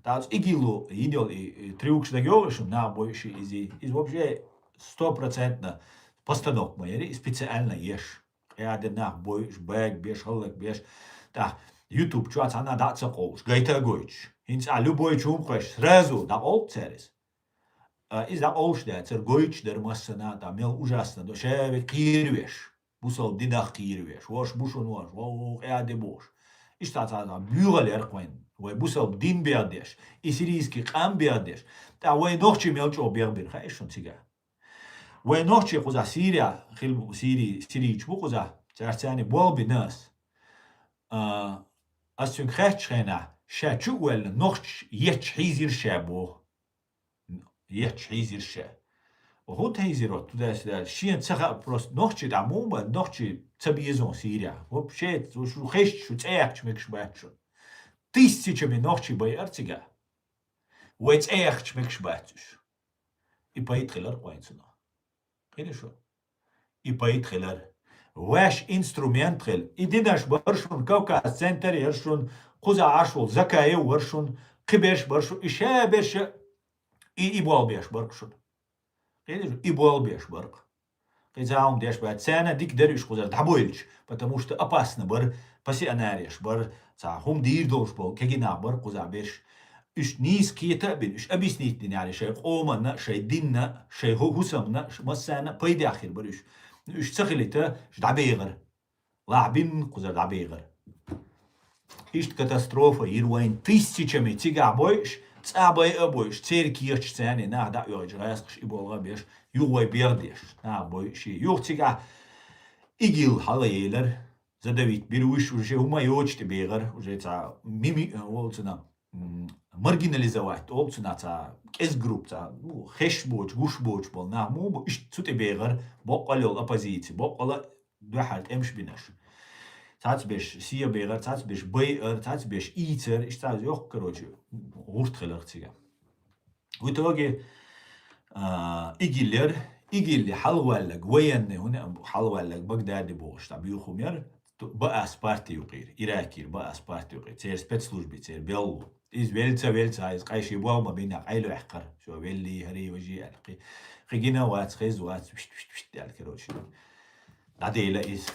ТӀаккха ИГИЛу йина йолу и, и трюкаш дагайогӀий шуна, нах бойуш и иза? Иза вообще стопроцентно постановка ма яри, и специально еш. Къаьда нах бойуш, бага беш, хӀаллак беш. ТӀаккха YouTube чохь цхьанна дӀа а ца къовлуш, гайта а гойтуш. ХӀинца а любой чу хӀума кхоьш, сразу дӀакъовлу цара иза. А, иза дӀакъовлуш дацара, гойтуш дара массана а, тӀаккха мел ужасно ду, ша век кхийра веш. Бусалба динах кхийра веш, ваш бу шуна ваш, ва, ва, къаьде бохуш. Иштта цхьа, цхьа буьйгӀал яра-кх вайн, вай бусалба дин бегӀдеш, и сирийский къам бегӀдеш. ТӀаккха вай нохчий мел чӀогӀа бегӀбира, хаьий шуна цигахь? Вай нохчий кхузахь Сирия, хила бу, Сири-, сирийчу бу кхузахь, цаьрца царна болх бина ас. А, ас цуьнга хаьттачу хенахь, ша чу а воьллина, нохчий етташ хьийзира ша боху. Етташ хьийзира ша. ХӀунда хьийзира оцу туда-сюда? Шена ца хаьа просто, нохчий дӀа муха бан, нохчий ца беза Сирия. Вообще, шу хезча, шу цӀе яьккхича мегаш бац шуна. Тысячами нохчий байара цигахь. Вай цӀе яьккхича мегаш бац уьш. И пайда хилар-кх вайн цунах. Хили шу? И пайда хилар. Ваьш инструмент хила. И динаш бар шуна, Кавказ центр яр шуна, кхуза Ӏаш волу Закаев вар шуна, кхиберш бар шуна, и ша берш, и, и болх беш бар-кх шуна. Хили шу? И болх беш бар-кх. кхы цхьа хӀума деш бац. Царна дика дара уьш кхузара дӀабойлча, потому что опасно бара, пассионареш бара, цхьа хӀума дийр долуш болу кегийнах бара кхузахь берш. Уьш нийса кхета а бина, уьш объяснить дина аьлла, шайн къоманна а, шайн динна а, шайн хӀу-, хӀусамна а, ш-, массарна а пайдехь хир бара уьш. Уьш ца хилийта, уьш дӀабегӀара. Лахьа бина кхузара дӀабегӀара. Иштта катастрофа йира вайн тысячами цигахь бойуш, цӀа бай а бойуш, церан кехаташ царна нах дӀа а оьгӀуьйтуш, гӀаскхаш и болх а беш, юха вай бегӀ деш, нах бойуш и. Юха цигахь ИГИЛ хьалаелира, задавить бира уьш, уже хӀума йоцуш тӀе бегӀара, уже цхьа мими, э, волу цунах, м, маргинализовать олу цунах цхьа кӀезиг группа, цхьа, ну, хезаш боцуш, гуш боцуш болу нах муха бу, иштта цу тӀе бегӀара, боккъал йолу оппозиция, боккъала дуьххьара тӀемаш бинарш. Цхьацца берш сехьа бегӀара, цхьацца берш байара, цхьацца берш ийцара, иштта цхьа йоккха, короче, гӀурт хилира цигахь. В итоге, а, ИГИЛ яра, ИГИЛ-и хьалаваьлларг, военный хӀума хьалаваьлларг Багдади бохуш цхьа буьйху хӀума яра, ту-, БААС парти юкъера, Иракера БААС парти юкъера, церан спецслужби, церан беллу. Иза велца, велца, иза къай шен болх ма бина, къайлаьхкара. Шо велли, хӀарий, важий аьлла, кхи-, кхин гина вац, хеза вац, вишт, вишт, вишт аьлла, короче. ДӀадела иза.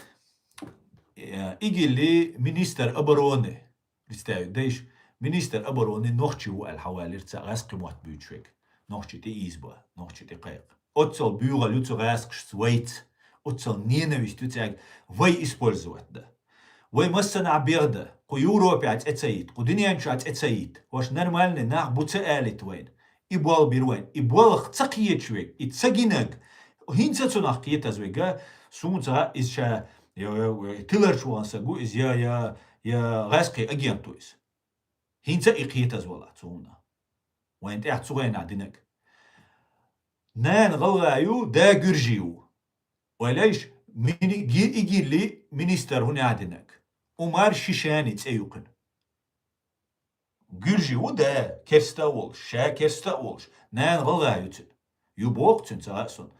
Э, ИГИЛ-и министр обороны, представить дайш, министр обороны нохчи ву аьлла хьавалира цхьа гӀаьскхи мотт буьйцуш верг. Нохчи тӀе ийза бан, нохчи тӀе кхайкха. Оццал буьйгӀал ю цу гӀаьскхашца вайца, оццал ненависть ю цаьрга, вай использовать дан. Вай массанхьа бегӀ дан, кху Европехь цӀе ца йита, кху дуьнен чохь цӀе ца йита, ваша нормальный нах бу ца алийта вайна. И болх бира вайна. И болх ца кхеташ верг, и ца гинарг, хӀинца а цунах кхетаза верг, суна ца хаьа, иза ша, я, я, я, тиларчу вахана стаг ву иза, я, я, я гӀаьскхи агент ву иза. ХӀинца а и кхетаза вала цунна. Вайна тӀехь цу гӀенахь динарг. Нана гӀалгӀа ю, да гуьржий ву. Вай лайш, мини-, ги-, ИГИЛ-и министр хӀун яхь динарг? Умар Шишани цӀе ю кхуьнан. Гуьржий ву да, керста а волуш, ша керста а волуш, нана гӀалгӀа ю цуьнан. Ю боху цуьнан ца хаьа суна.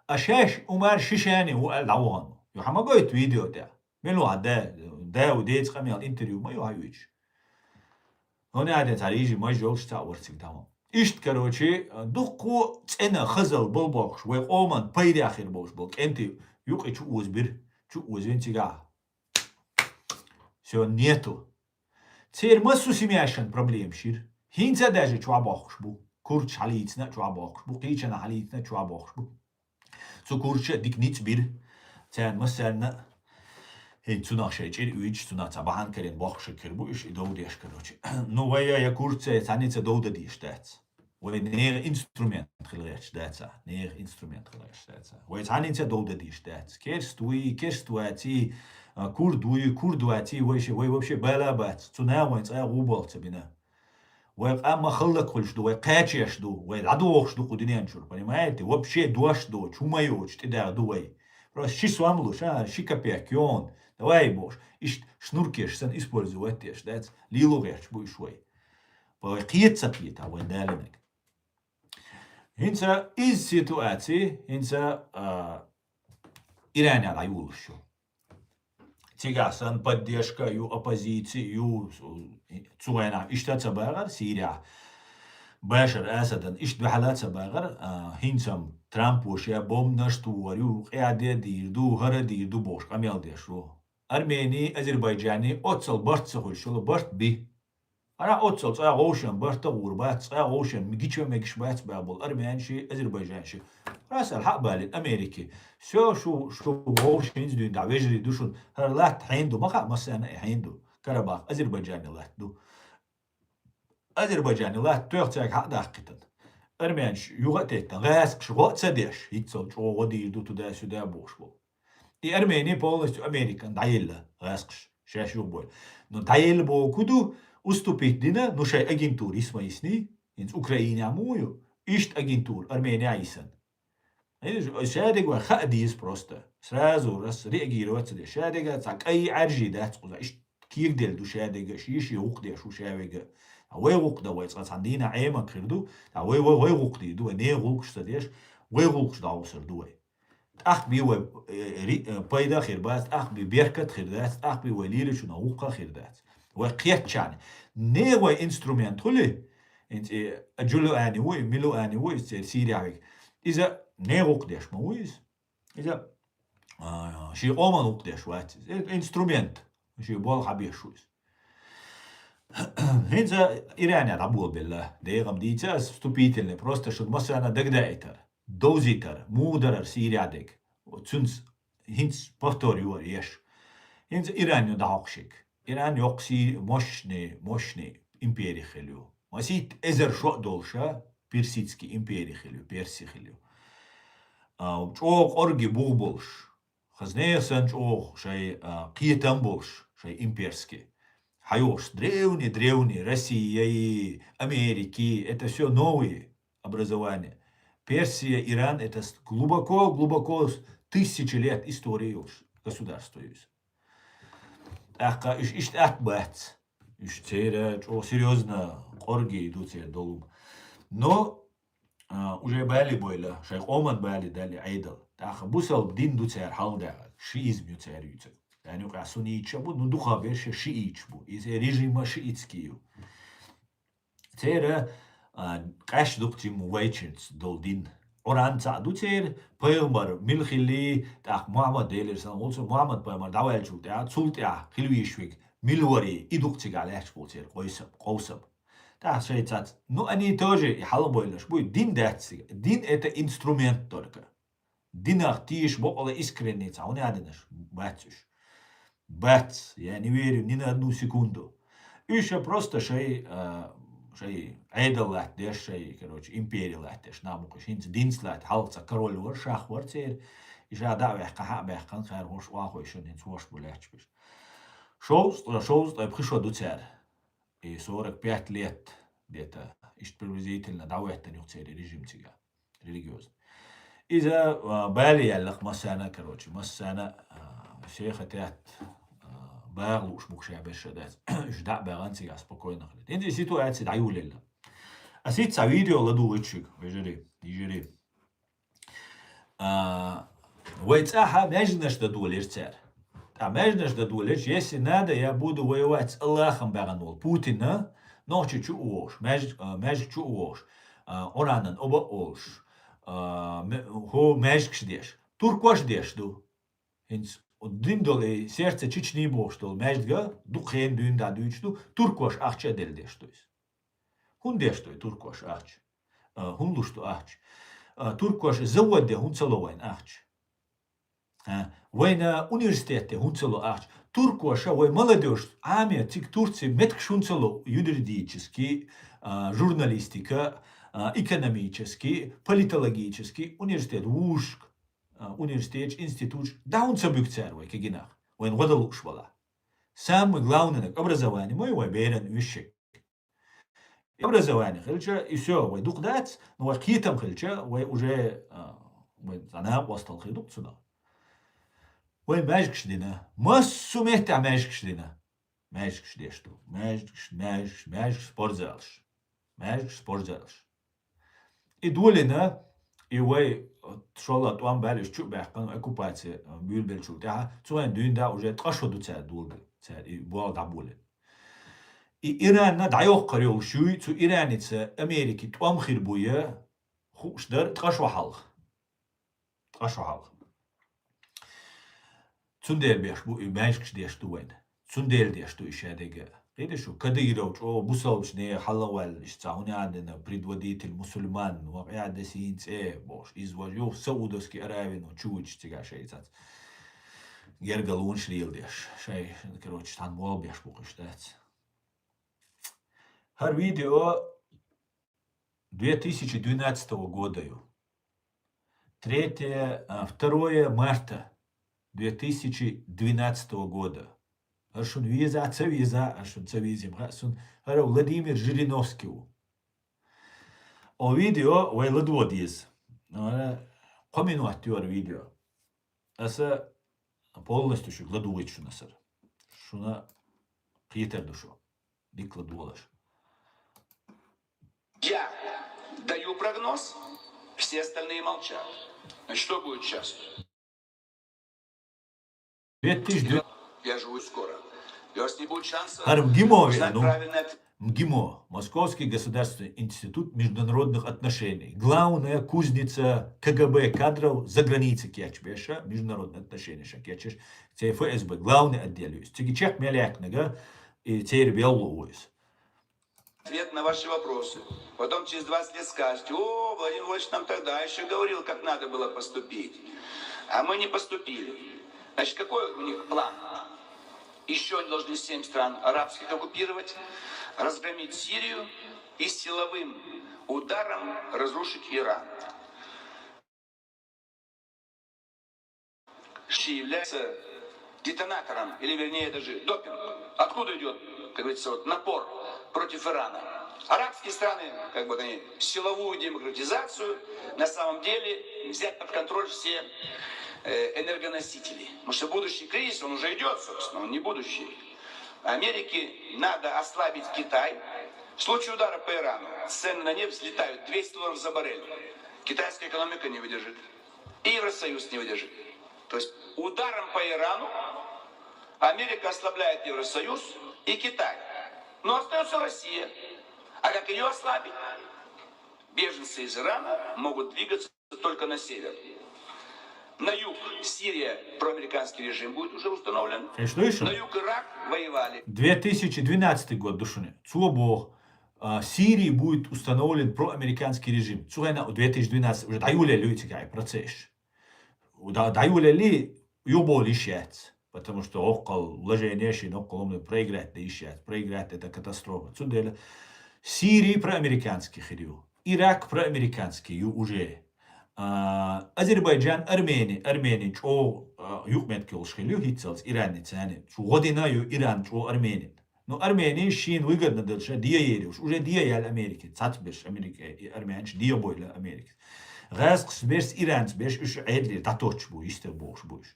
А шаьш Умар Шишани ву аьлла дӀавахана. Ю хьан ма гойту видео тӀехь? Мила ву хьан да, да ву деца къамел интервью ма ю хьан вуьйцуш? ХӀунда аьлла цхьа рижий маж йолуш цхьаъ вара цига тахана. Иштта, короче, дуккха цӀена хазал болу бохуш, вай къоман пайдехь хир болуш болу кӀентий юкъе чу озабира, чу озавина цигахь. Всё, нету. Церан массо семьяшан проблемаш йира. ХӀинца а даже чохь бохкуш бу. Курдаш хьалийцина а чохь бохкуш бу, кхечанхьа хьалийцина а чохь бохкуш бу. Цу курдаш а дика ницкъ бира. Царна массарна а, хӀинца цунах шайн чӀир уьйдуш, цунах цхьа бахьана карийна бохкуш хир бу уьш, и дов деш, короче. Ну, вай я, я курдца, я цхьанница дов дан дезаш дац. Вай нехан инструмент хила гӀерташ дац, нехан инструмент хила гӀерташ дац. Вай цхьанница дов дан дезаш дац. Керст вуй, керст ваций, а, курд вуй, курд ваций, вай ше-, вай вообще бала а бац. Цу наха вайн цкъа а гӀу болх ца бина. Вай къам ма халлак хуьлуш ду, вай кхачош ду, вай дӀадохуш ду кху дуьнен чуьра, понимаете? Вообще дош доцуш, хӀума йоцуш тӀедагӀа ду вай. Просто ши сом луш, а, ши копейк йон, давай бохуш, иштта шнуркеш санна использовать деш дац, лело гӀерташ бу уьш вай. Вай кхета ца кхета, вай далинарг. ХӀинца иза ситуаци, хӀинца, а, Иране дӀайолуш ю. Цигахь санна поддержка ю, оппозици ю, цу вайнахь иштта ца багӀар, Сирияхь Башар Асадан иштта дуьхьала ца багӀар, а, хӀинца-м Трампо ша бомбанаш тухур ю, къаьхьа де дийр ду, хӀара дийр ду бохуш къамел деш ву. Армени, Азербайджани оццал барт ца хуьлуш йолу барт би. Хьара оццал цкъа гӀовшан барт а гӀур бац, цкъа гӀовшан гича мегаш бац бабул армянаши, азербайджанаши. Хьарас аьлла хьа а балийна Америки. Всё, шу, шу вовшийн дуьйна дӀа вежарий ду шуна. ХӀара латта хьен ду, ма хаьа массарна а хьен ду. Карабах Азербайджане латта ду. Азербайджане латта тоьхна цаьрга хьа а даккхийтина. Армянаш юха а теттина, гӀаскхаш гӀо а ца деш, хӀинццал чӀогӀа дийр ду туда-сюда бохуш болу. И Армени полностью Американ дӀаелла гӀаскхаш, шаьш юхабойла. Ну, дӀаелла боху ду, уступить дина, ну, шайн агентура йисма йисний, хӀинца Украинехь муха ю, иштта агентура Армениехь йисна. Хьийзаш, шадерг вай хаа деза просто. Сразу раз реагировать ца деш. Шадерг цхьа кӀай Ӏаьржий дац кхуза. Иштта кегаделла ду шадерг, шен-шен гӀуллакх деш ву шаверг. Вай гӀуллакх дан вай цкъа цхьана дийнахь Ӏемаг хир ду. Вай, вай, вай гӀуллакх дийр ду, вай нехан гӀуллакхаш ца деш, вай гӀуллакхаш дӀахьусар ду вай. ТӀаккха бен вай, э, ри-, э, пайда хир бац, тӀаккха бен беркат хир дац, тӀаккха бен вай лелачунах гӀуллакх хир дац. Вай кхетчарна. Не вай инструмент хуьлий, хӀинца и Джулиани ву, и Милуани ву, иза церан Сирияхь верг. Иза не гӀуллакх деш ма ву иза. Иза, а, ший къоман гӀулакх деш вац иза. Э, инструмент. Ший болх хьабеш ву иза. ХӀинца Иране дӀаболабелла. Дегам дийца ас вступительный. Просто шуна массарна дагадаийтар, довзийтар, муха дарар Сирия дег. Цунца хӀинца повтор йора еш. ХӀинца Иран ю дӀахьокхушиг. Иран йоккха си-, мощный, мощный импери хилла ю. Масийтта эзар шо а долуша, персидский импери хилла ю, Перси хилла ю. А, чӀогӀа къорги бух болуш, хазне а санна чӀогӀа шай, а, кхетам болуш, шай имперский. ХьайогӀуш древний, древний, Россия и Америки, это всё новые образования. Персия, Иран, это с-, глубоко, глубоко с-, тысячи лет истории йолуш государство ю иза. ТӀаккха уьш иштта атта бац. Уьш церан чӀогӀа серьёзно къорги ду церан долу. Но, а, уже бали бойла, шайн къоман бали дали Ӏедал. ТӀаккха бусалба дин ду церан хьалха дагӀа, шиизм ю церан юьйцург. Церан юкъахь сунниташ а бу, ну, дукхах берш шииташ бу. Иза режима шиитский ю. Церан, а, къаьсташ дукха цуьнан вайчуьнца долу дин. Къуръан цхьаъ ду церан, пайхамар мила хилли, тӀаккха Мухьаммад, Делера салам хуьлда цунна, Мухьаммад пайхамар дӀаваьллачул тӀаьхьа, цул тӀаьхьа хила везаш верг мила вара, и дукха цигахь лаьтташ болу церан къовсам, къовсам. ТӀаккха шайн цац, ну, они тоже и хьалабойлаш бу, дин дац цига. Дин — это инструмент только. Динах тийша бокъала искренний цхьа хӀун яа динаш бац уьш. Бац, я не верю ни на одну секунду. Уьш а просто шай, а, шай Ӏедал латтадеш, шай, короче, импери латтадеш, нах бу-кх уьш. ХӀинца динца латта хьалха цхьа король вара, шах вара церан. И ша дӀа а ваьккхина, хьа а баьккхина, кхара хӀорш охьахойшина, хӀинца хӀорш бу лаьтташ берш. Шовзткъа, шовзткъе пхи шо ду цара. И сорок пять лет где-то, иштта приблизительно дӀахӀоьттина ю-кх церан режим цига, религиозный. Иза, а, бали яьлла-кх массарна, короче, массарна, а, шайх а тӀехь, а, багӀа лууш бу-кх ша берш а дац. Уьш дӀа а баьхна цига спокойно хилийта. ХӀинца и ситуация дӀайолаелла. Ас хӀинца цхьа видео ладугӀуьйту шуьга, вежарий, йижарий. А, вай цӀахь маьждигаш дан долийра цара. Ткъа маьждигаш дан долийча, если надо, я буду воевать с Аллахом баьхна волу Путина, Нохчийчу а вогӀуш, маьжд-, а, маьждиг чу а вогӀуш, а, Къуръанан оба а олуш, а, ме-, хӀо маьждигаш деш. Туркош деш ду. ХӀинца дина долу и сердце Чечни бохуш долу маьждиг а дукха хенахь дуьйна дӀа дуьйцуш ду, туркоша ахча а делла деш ду иза. ХӀунда деш ду и туркоша ахча? А, хӀунда луш ду ахча? А, туркоша завод де хӀунда ца ло вайна ахча? А, вайна университет де хӀунда ца ло ахча? Туркоша вай молодёжь Ӏаме цига Турци меттигаш хӀунда ца ло юридический, а, журналистика, а, экономический, политологический университет вузашка? А, университеташ, институташ дӀа хӀунда ца буьгу цара вай кегийнах, вайна гӀо дан лууш балахь? Самый главный образование ма ю вайн беран уьш. Образование хилча, и всё, вай дукха дац, но вай кхетам хилча, вай уже, а, вай цхьа накъосталла хир ду-кх цунах. Вай маьждигаш дина, массо а меттехь маьждигаш дина. Маьждигаш деш ду. Маьждигаш, маьждигаш, маьждигаш, спортзалаш. Маьждигаш, спортзалаш. И долийна, и вай, шолгӀа тӀом баьлла уьш чу а баьккхина, оккупаци буьйлабеллачул тӀаьхьа, цу вайн дуьйна дӀа уже ткъа шо ду цара долийна, цара и болх дӀаболийна. И Иранна дӀайоккхур йолуш юй, цу Ираница Америки тӀом хир буй, хууш дара ткъа шо хьалха. Ткъа шо хьалха. Цундела беш бу и маьждигаш деш ду вайна. Цундела деш ду и шадерг а. Кхетий шу, Кадыров чӀогӀа бусалбачу нехан хьалаваьлла, иштта цхьа хӀун яа дина, предводитель мусульман, вакъа яа десийн цӀе бохуш, иза важа юха Саудовский Аравино чу вуьтуш цигахь шайца. Гергалонаш леладеш. Шай, короче, цхьана болх беш бу-кх уьш, дац. ХӀара видео две тысячи двенадцатого года ю. Третье, а, второе марта две тысячи двенадцатого года. ХӀара шуна веза, ца веза, хӀара шуна ца веза ма хаьа суна, хӀара Владимир Жириновский ву. О видео вай ладогӀа деза. Ара, кхо минот ю хӀара видео. Аса полностью шуьга ладугӀуьйту шуна аса. Шуна кхетар ду шу. Дика ладогӀалаш. Я даю прогноз, все остальные молчат. Значит, что будет сейчас? Две тысячи две- Я живу скоро. И у вас не будет шанса узнать правильный ответ. МГИМО, Московский государственный институт международных отношений, главная кузница КГБ кадров за границей кечбеша, международные отношения ша кечеш, це ФСБ, главный отдел есть. Теги чек мелякнага, и цербел луис. Ответ на ваши вопросы. Потом через двадцать лет скажете: «О, Владимир Владимирович нам тогда еще говорил, как надо было поступить». А мы не поступили. Значит, какой у них план? Еще они должны семь стран арабских оккупировать, разгромить Сирию и силовым ударом разрушить Иран. Ши является детонатором, или вернее даже допинг. Откуда идет, как говорится, вот напор против Ирана? Арабские страны, как бы они, силовую демократизацию, на самом деле взять под контроль все э, энергоносители. Потому что будущий кризис, он уже идет, собственно, он не будущий. Америке надо ослабить Китай. В случае удара по Ирану цены на нефть взлетают двести долларов за баррель. Китайская экономика не выдержит. И Евросоюз не выдержит. То есть ударом по Ирану Америка ослабляет Евросоюз и Китай. Но остается Россия. А как ее ослабить? Беженцы из Ирана могут двигаться только на север. На юг Сирия, проамериканский режим будет уже установлен. Конечно, еще. На юг Ирак воевали. Две тысячи двенадцатый год, душуни. Цо бох, а, Сирии будет установлен проамериканский режим. Цугена две тысячи двенадцать уже даюле люди процесс. Даюле ли юболи шец. Потому что оккол вложение шин оккол умный проиграть да ищет. Проиграть — это катастрофа. Цудела Сирии проамериканский хирю. Ирак проамериканский ю уже. А, Азербайджан, Армени, Армени чо, а, юкметкел шхилю хитцелс Иран цани. Цу година ю Иран чо Армени. Ну, Армени шин выгодно дальше, диа ерюш. Уже диа ял Америки. Цац беш Америки, и армянч диа бойла Америки. Газ кс беш, Иран беш, уж эдли, да точ бу, истер бош буш.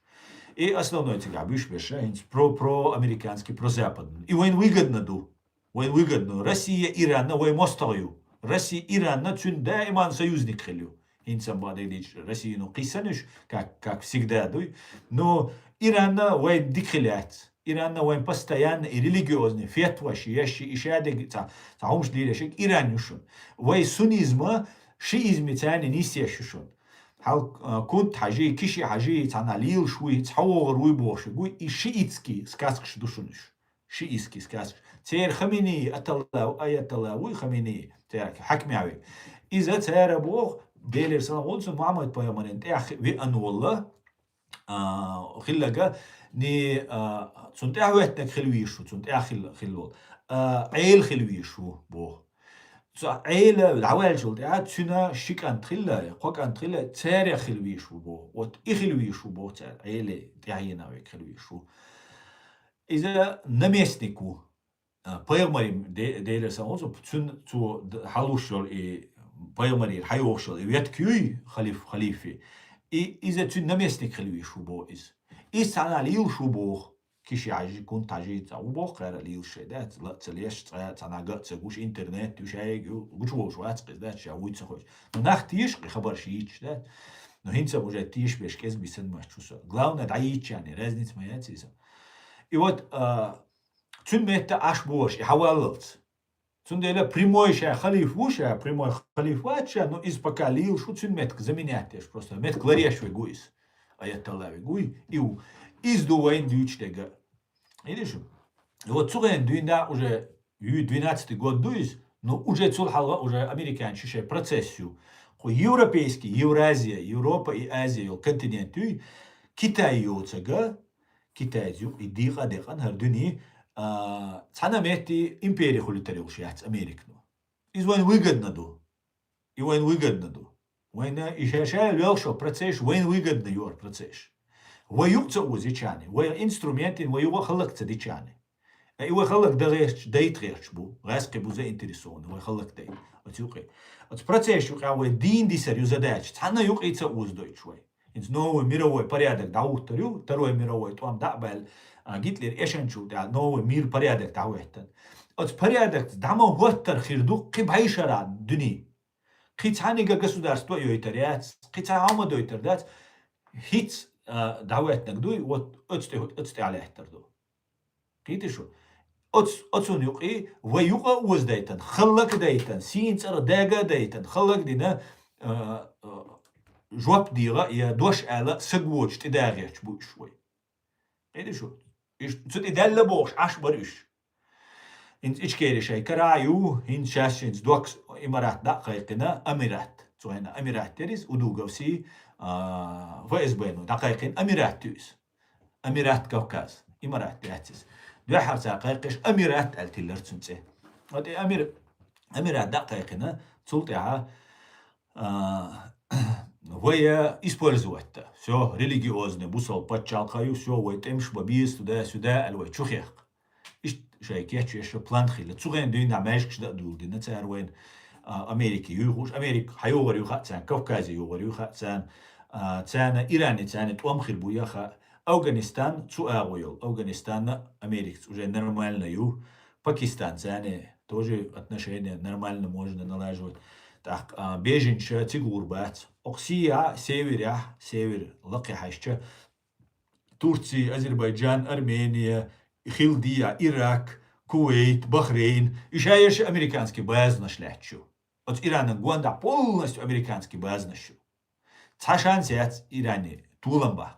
И основной цигабиш беша, инц про, про американский, про западный. И войн выгодно ду. Войн выгодно. Россия, Иран, на вой мостою. Россия, Иран, на цюн даиман союзник хилю. Инцам бадыдич Россия, ну, кисаныш, как, как всегда, дуй. Но Иран на войн дикхилят. Иран на войн постоянно и религиозный, фетва, ши, яши, и шадег, ца, ца хумш дилешек, Иран юшун. Вой сунизма, шиизми цани нисешушун. Хал, а, кунт хажи, киши хажи, цана лил шуй, цхавогар уй бохши, гуй, и шиитский сказкш душунуш. Шиитский сказкш. Цер Хамини, атала, аятала, уй Хамини, цер хакмяви. Иза цера бох, делер сан гунсу Мухаммад пайгамбарин тях ви анвалла, а, хиллага, ни, а, цун тях веттнак хилвишу, цун тях хил-, хилвал. А, эйл хилвишу, бох. Цу эйла лавалчул тя цуна шикан тхилла, хокан тхилла, цере хилвишу бо. Вот и хилвишу бо цер, эйле тяйна век хилвишу. Иза наместнику, а, пайгмарим де-, дейлер сан озу, цун цу д-, халушшол и пайгмарил хайошшол и веткюй халиф-, халифи. И иза цун наместник хилвишу бо из. И санал ил шу бох. Киши хажи, кун тажи, ца убох кара лил ше, да, ла-, ца леш, ца, ца нага, ца гуш интернет, тюшаег, ю, гуч волш вац кыз, да, ша уй ца хоч. Ну, нах тиш, кы хабар шиич, да. Ну, хинца уже тиш беш, кез бисан мачуса. Главное, да ичане, разница моя циса. И вот, а, цун метта аш бош, и хавалалц. Цундела прямой ша халиф вуша, прямой халиф вача, но из пока лил шу цун метк заменять еш, просто метк лареш вегуис. Аяталла вегуй, иу. Из ду вайн дючтега. Или шу? И вот цуген дуинда уже ю двенадцатый год дуис, но уже цул халга уже американ шише процессию. Ху европейский, Евразия, Европа и Азия, ё континент юй, Китай ё цага, Китайцу и дикъа декъан гьар дуьне, а, цхьана метти импери хуьлуьйтарел шац Американо. Из вайн выгодно ду. И вайн выгодно ду. Вайна и ша-, ша лелшо процесс вайн выгодно юар процесс. Вай юкъ ца узи чани, вай инструментин вай юкъа халлак ца ди чани. А и вай халлак да гъерч, дайт гъерч бу, гъаскъи бу заинтересован, вай халлак дайт. Оцу юкъе. Оцу процесс юкъа вай дин дисар ю задача, цхьана юкъе ца уздойч вай. Инц новый мировой порядок дӀавуттар ю, второй мировой тӀом дӀа а баьлла, а, Гитлер эшанчул тӀаьхьа новый мир порядок дӀаветтан. Оцу порядок дӀа ма хӀоттар хир ду кхин бӀайшара дуьне. Кхин цхьаьннега государство йойтар яц, кхин цхьа хӀама дойтар дац, хӀинц, а, дӀаветтанаг дуй, вот оцу тӀе, оцу тӀе лаьттар ду. Кхийтий шу? Оц-, оцун юкъе вай юкъа а озадайтан, халлаг а дайтан, сийна цӀерах дага а дайтан, халлаг а дина, а, а, жоп дийгӀа а, я дош ала а саг воацаш тӀедагӀа гӀерташ ба уж вай. Кхетий шу? Уж цу тӀа даьлла бохуш Ӏаш бара уж. ХӀинца Ичкери шайн кара а ю, хӀинца шаьш хӀинца доккха имарат дӀа а кхайкхина, амират. Цу хенахь амират яра иза, удуговси, а, ФСБ-но дӀакхайкхина амират ю иза. Амират Кавказ. Имарат яц иза. Дуьххьара цара кхайкхиш, амират аьлла тиллира цуьнан цӀе. Вот и амир-, амират дӀа а кхайкхина, цул тӀаьхьа, а, вай использовать. Всё, религиозный, бусалба пачхьалкх ю, всё, вай тӀемаш бан беза туда-сюда аьлла вай чу хехка. Иштта шайн кечвеш план хилла. Цу хенахь дуьйна маьждигаш дӀа а дулдина цара вайна, а, Америка юй хууш, Америка хьан югӀар ю хаьа царна, Кавказе югӀар ю хаьа царна, а, царна Иране, царна тӀом хир бу я хаьа. Афганистан цу агӀо йолу. Афганистанна Америкаца уже нормально ю. Пакистан царна тоже отношения нормально можно налаживать. ТӀаккха, а, беженцаш цига гӀур бац. Окху Сирехь, северехь, север лакхе хьаьжча, Турция, Азербайджан, Армения, Хилдия, Ирак, Кувейт, Бахрейн, уьш а ерш американский базанаш лаьтташ ю. Оцу Иранан гондахь полностью американский базанаш ю. Цхьа шанс яц Иране толам баккха.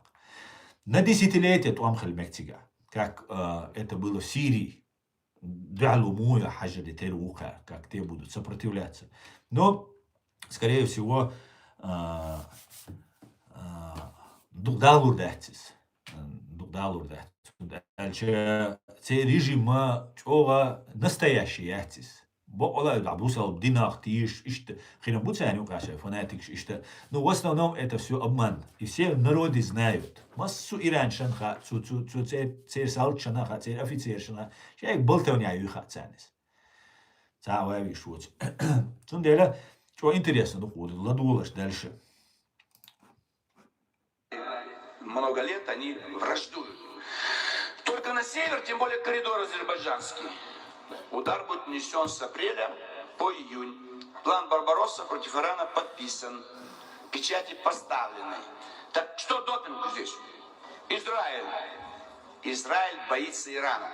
На десятилетия тӀом хила мега цигахь, как, э, это было в Сирии. Дуьхьало муха хьажаре тера ву кхара, как те будут сопротивляться. Но, скорее всего, а, а, дукха далур дац иза. Дукха далур дац. Аьлча, церан режим а чӀогӀа настоящий яц иза. Бакъала а бусалба динах тийша, иштта хир бу царна юкъахь шайн фанатикаш иштта. Ну, в основном это всё обман. И все в народе знают. Массо а иранчашна хаьа, цу, цу, цу цер-, церан салташна хаьа, церан офицерашна хаьа. Шайга болтавне юй хаьа царна иза. Цхьа а вай виш воцу. Цундела чӀо интересно ду кху ладугӀалаш дальше. Много лет они враждуют. Только на север, тем более коридор азербайджанский. Удар будет нанесён с апреля по июнь. План Барбаросса против Ирана подписан. Печати поставлены. Так что допинг здесь? Израиль. Израиль боится Ирана.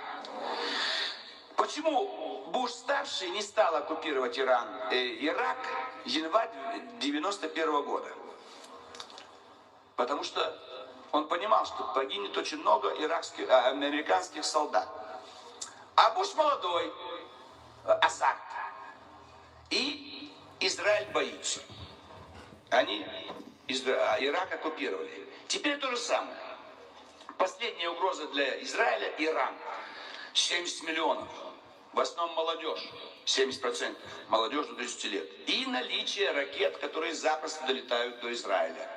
Почему Буш-старший не стал оккупировать Иран, э, Ирак, январь девяносто первого года? Потому что он понимал, что погибнет очень много иракских, а, американских солдат. А Буш молодой, э, азарт. И Израиль боится. Они Изра-, а, Ирак оккупировали. Теперь то же самое. Последняя угроза для Израиля — Иран. Семьдесят миллионов. В основном молодёжь. Семьдесят процентов. Молодёжь до тридцати лет. И наличие ракет, которые запросто долетают до Израиля.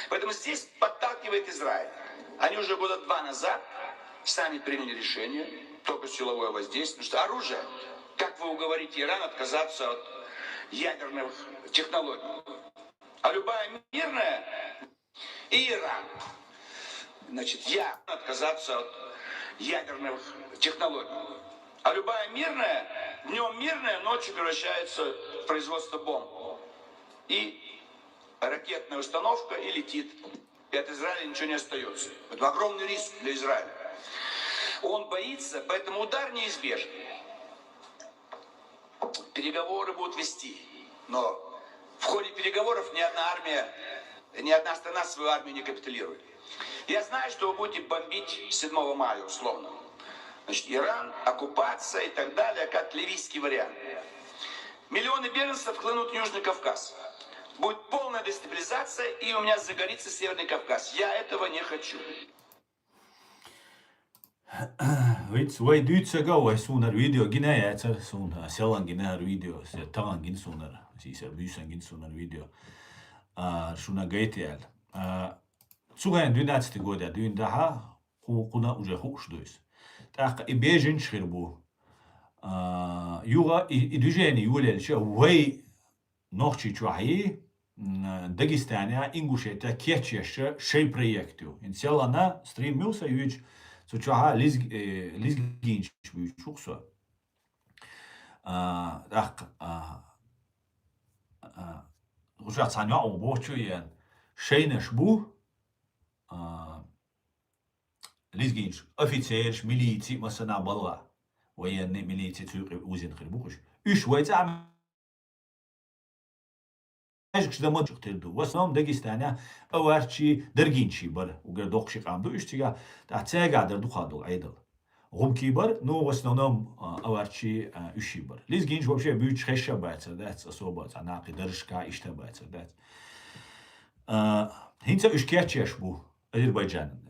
Поэтому здесь подталкивает Израиль. Они уже года два назад сами приняли решение, только силовое воздействие, потому что оружие, как вы уговорите Иран отказаться от ядерных технологий? А любая мирная и Иран. Значит, я отказаться от ядерных технологий. А любая мирная, днём мирная, ночью превращается в производство бомб. И ракетная установка и летит. И от Израиля ничего не остаётся. Это огромный риск для Израиля. Он боится, поэтому удар неизбежен. Переговоры будут вести, но в ходе переговоров ни одна армия, ни одна страна свою армию не капитулирует. Я знаю, что вы будете бомбить седьмого мая, условно. Значит, Иран, оккупация и так далее, как ливийский вариант. Миллионы беженцев хлынут в Южный Кавказ. Будет полная дестабилизация, и у меня загорится Северный Кавказ. Я этого не хочу. Виц, вай дуьйцу ца го, вай сунара видео гина яцара, суна селлан гинара видео, се таган гина сунара, сийсара буьйсан гина сунара видео. А, шуна гайта яьлла. А, цу хенахь двенадцатый года дуьйна дахьа, кху-, кхуна уже хууш ду иза. ТӀаккха и беженцаш хир бу. А, юха и, и движение йолаелча, вай Нохчийчохь и, м, Дагестанехь, Ингушетехь кечъеш шай проект ю. ХӀинца селлана стрим ю сан юьйцу, цу чохь лизг-, э, лизгинчаш буьйцуш ву со. А, тӀаккха, а, а, уже цхьана йоӀ ву бохучу еана. Шайнаш бу, а, лизгинчу офицераш, милици, массанхьа балла. Военный, милици цу юкъе узина хир бу-кх уьш. Уьш вай цӀа Ӏамаьжкаш дан ма чух тир ду. В основном Дагестанехь аварчий, даргинчий бара. Угар доккхий къам ду уьш цигахь, тӀаккха цаьргахь дара дукха долу Ӏедал. ГӀумкий бара, ну, в основном, а, аварчий, а, уьший бара. Лезгинчу вообще буьйцуш хезаш а бацара дац, особо цхьа накхий даржашкахь иштта бацара дац. А, хӀинца уьш кечъеш бу Азербайджанан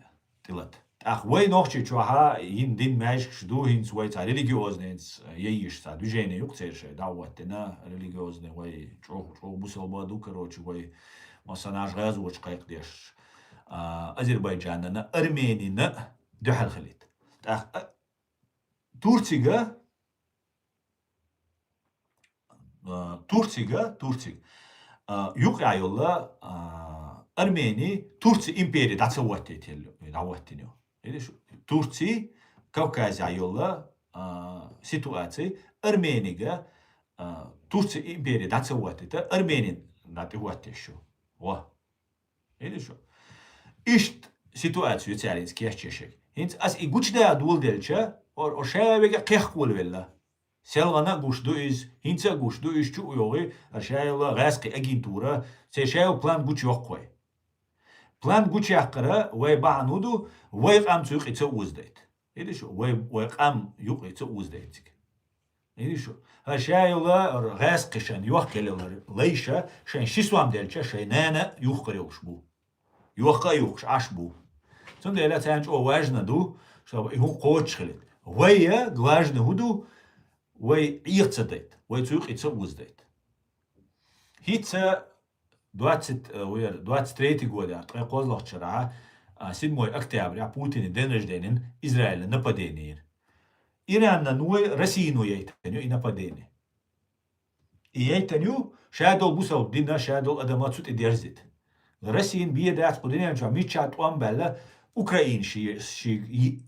тӀелата. ТӀаккха вай Нохчийчохь йина дина маьжкаш ду, хӀинца вай цхьа религиозный, хӀинца яйиш цхьа движение ю-кх церан шайн дӀахӀоттина, религиозный вай чӀогӀа, чӀогӀа бусалба ду, короче, вай массанхьа гӀазоташ кхайкхадеш, а, Азербайджанана, Арменина дуьхьал хилийта. ТӀаккха, а, Турцига, а, Турцига, Турцига, а, юкъахь йолу, а, Армени Турци импери дӀа ца хӀоттийта елла, дӀахӀоттийна ю. Видишь, Турци Кавказехь йолу, а, ситуаци Арменига, а, Турци импери дӀа ца хӀоттийта, Арменин дӀа тӀехӀоттийта шу. Во. Видишь? Иштта ситуаци ю цаьрца кечъеш ерг. ХӀинца ас и гучудаха доладелча, о, о, ша вега кхехкавала велла. СелгӀана а гуш ду иза, хӀинца а гуш ду, иза чу а йогӀий, а ша йолу гӀаьскхи агентура, церан ша йолу план гучуйоккху вай. План гучуяккхара вай бахьана хӀун ду, вай къам цу юкъе ца озадайта. Видишь, вай, вай къам юкъе ца озадайта цига. Видишь, хӀара ша йолу гӀаьскхи шайн йохка елла лайша, шайн ши сом делча, шайн нана юхкур йолуш бу. Йохка а юхкуш Ӏаш бу. Цундела царна чӀогӀа важна ду, чтобы и хӀун кхочуш хилийта. Вай я, важна хӀун ду, вай Ӏеха ца дайта, вай цу юкъе ца озадайта. ХӀинца двадцать, э, вер, двадцать третий годехь, ткъе кхозлагӀчу шарахь, а, седьмой октября, Путинан день рождения, Израиль нападение йира. Иранна ной Россино яйтина ю и нападение. И яйтина ю, ша долу бусалба дина, ша долу адама цу тӀе дерзийта. Россин бен дац кху дуьнен чохь мичча тӀом баьлла, Украина ши, ши, и,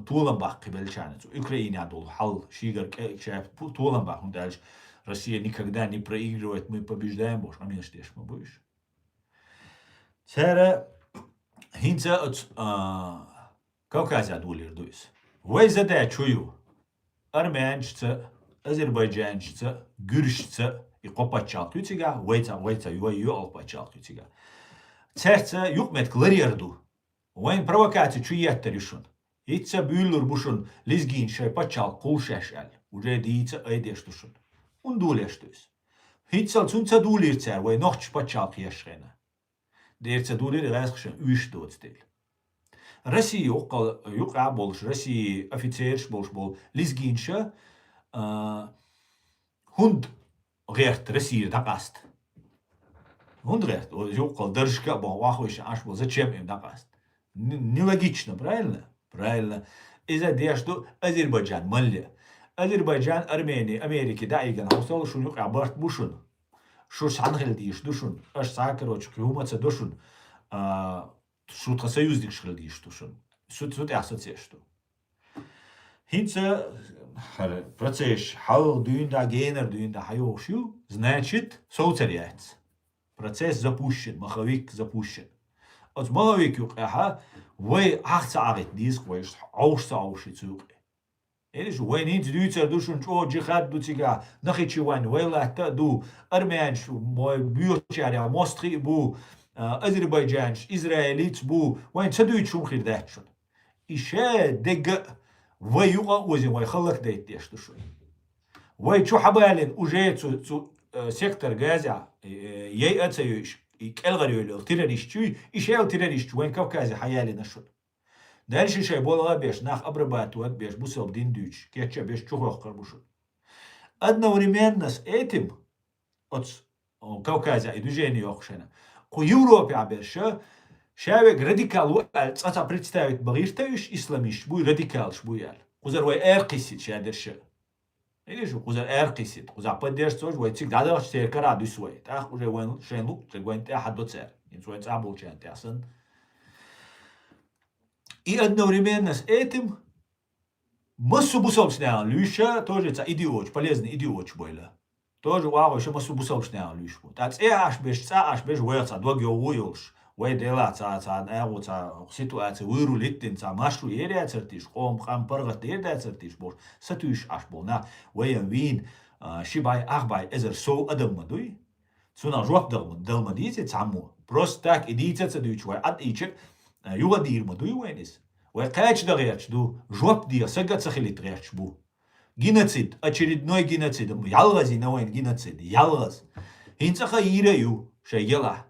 толам баккхи беллачарна цу. Украинехь долу хьал шигара кӀе-, ша пу-, толам баккха, хӀунда аьлча Россия никогда не проигрывает, мы побеждаем бохуш, къамелаш деш ма бу уьш. Цара хӀинца оцу, а, Кавказехь долийр ду иза. Вай задача хӀун ю? Армянашца, азербайджанашца, гуьржашца и кхо пачхьалкх ю цигахь, вайца, вайца, вай йоьалгӀа пачхьалкх ю цигахь. Цаьрца юкъаметтиг ларъяр ду. Вайн провокаци чу еттар ю шуна. ХӀинца буьйлалур бу шуна лезгийна шайн пачхьалкх кхуллуш еш аьлла. Уже дийца айдеш ду шуна. ХӀунда долуш ду иза? ХӀинццалц хӀунда ца долийра цара вай нохчаша пачхьалкх еш хенахь? Дера ца долийра, гӀаьскхи шайн уьш доцу дела. Россия юккъал-, юкъахь болуш, Россия офицераш болуш болу лезгийнаша, а, хӀунда гӀерта Россия дӀакъаста? ХӀунда гӀерта? О, юккъал даржашка а боху, вахойша Ӏаш болу, зачем им дӀакъаста? Н-, нелогично, правильно? Правильно. Иза деш ду Азербайджан малле. Азербайджан, Армени, Америки дӀаигана хьовсал, шуна юкъахь барт бу шуна. Шу цхьаьна хила дийш ду шуна. Аша цхьа, короче, кхин хӀума ца до шуна. А, шу тхан союзникаш хила дийш ду шуна. Шу, шу тӀехь сацеш ду. ХӀинца хӀара процесс хьалха дуьйна да, генара дуьйна да хьайогӀуш ю, значит, совцар яц. Процесс запущен, маховик запущен. Оцу маховик юкъехьа вай Ӏах ца ӀагӀитта дийза вайшта, Ӏовш ца Ӏовши цу юкъе. Эдиш, вайн хӀинца дуьйцар ду шуна, чӀогӀа джихад ду цигахь, Нахичевань вай латта а ду, армянаш вай боьхачарех мостагӀий а бу, а, азербайджанаш, израилийташ бу, вайн ца дуьйцуш хӀума хир дац шуна. И ша дегга а вай юкъа а озийна, вай хӀаллакдайта деш ду шуна. Вай чу хьабалийна уже цу, цу, э, сектор Газехь, э, яй а ца йойуш, и кӀелхьара йолу террористаш ю, и шел террористаш вайн Кавказе хьаялийна шуна. Дальше шайн болх а беш, нах обрабатывать а беш, бусалба дин дуьйцуш, кечъян беш чухохкар бу шуна. Одновременно с этим, оцу, о, Кавказе и движение йоккхуш хенахь, кху Европехь берш, ша верг радикал ву аьлла, цкъа ца представить бан гӀирта уьш, исламисташ буй, радикалаш буй аьлла. Кхузара вай аьркхиссийта ша дерш. Или шу кхузара аьркхиссийта, кхузахь поддержка ца йолуш, вай цига дӀадахча, церан карахь дуьсу вай. ТӀаккха уже вайн шайн луъ, цига вайн тӀаьхьа до цара. ХӀинца вайн цӀахь болчарна тӀехь санна. И одновременно с этим массо бусалбачу нахана луьйша, тоже цхьа идиоташ, полезный идиоташ бойла. Тоже вагӀуьйша массо бусалбачу нахана луьйш бу. ТӀаккха цӀе Ӏаш беш, цӀа Ӏаш беш, вайх цхьа дог йовгӀу йолуш. Вай делахь цхьа, цхьа агӀо, цхьа ситуаци вуьйру литтина, цхьа маршрут ер яцар тийша, къоман къам паргӀат ер дацар тийша бохуш, сатуьйсуш Ӏаш болу нах, вайна вийна, а, ши бӀе, ах бӀе эзар сов адам ма дуй? Цунах жоп дала ма, дала ма дийци цхьаммо. Просто так и дийца а ца дуьйцуш, вай Ӏад ийча а, юха дийр ма дуй вайна иза? Вай кхача дан гӀерташ ду, жоп де сага а ца хилийта гӀерташ бу. Геноцид, очередной геноцид, ялхаза йина вайна геноцид, ялхаза. ХӀинца а хаийра а ю шайн елахь.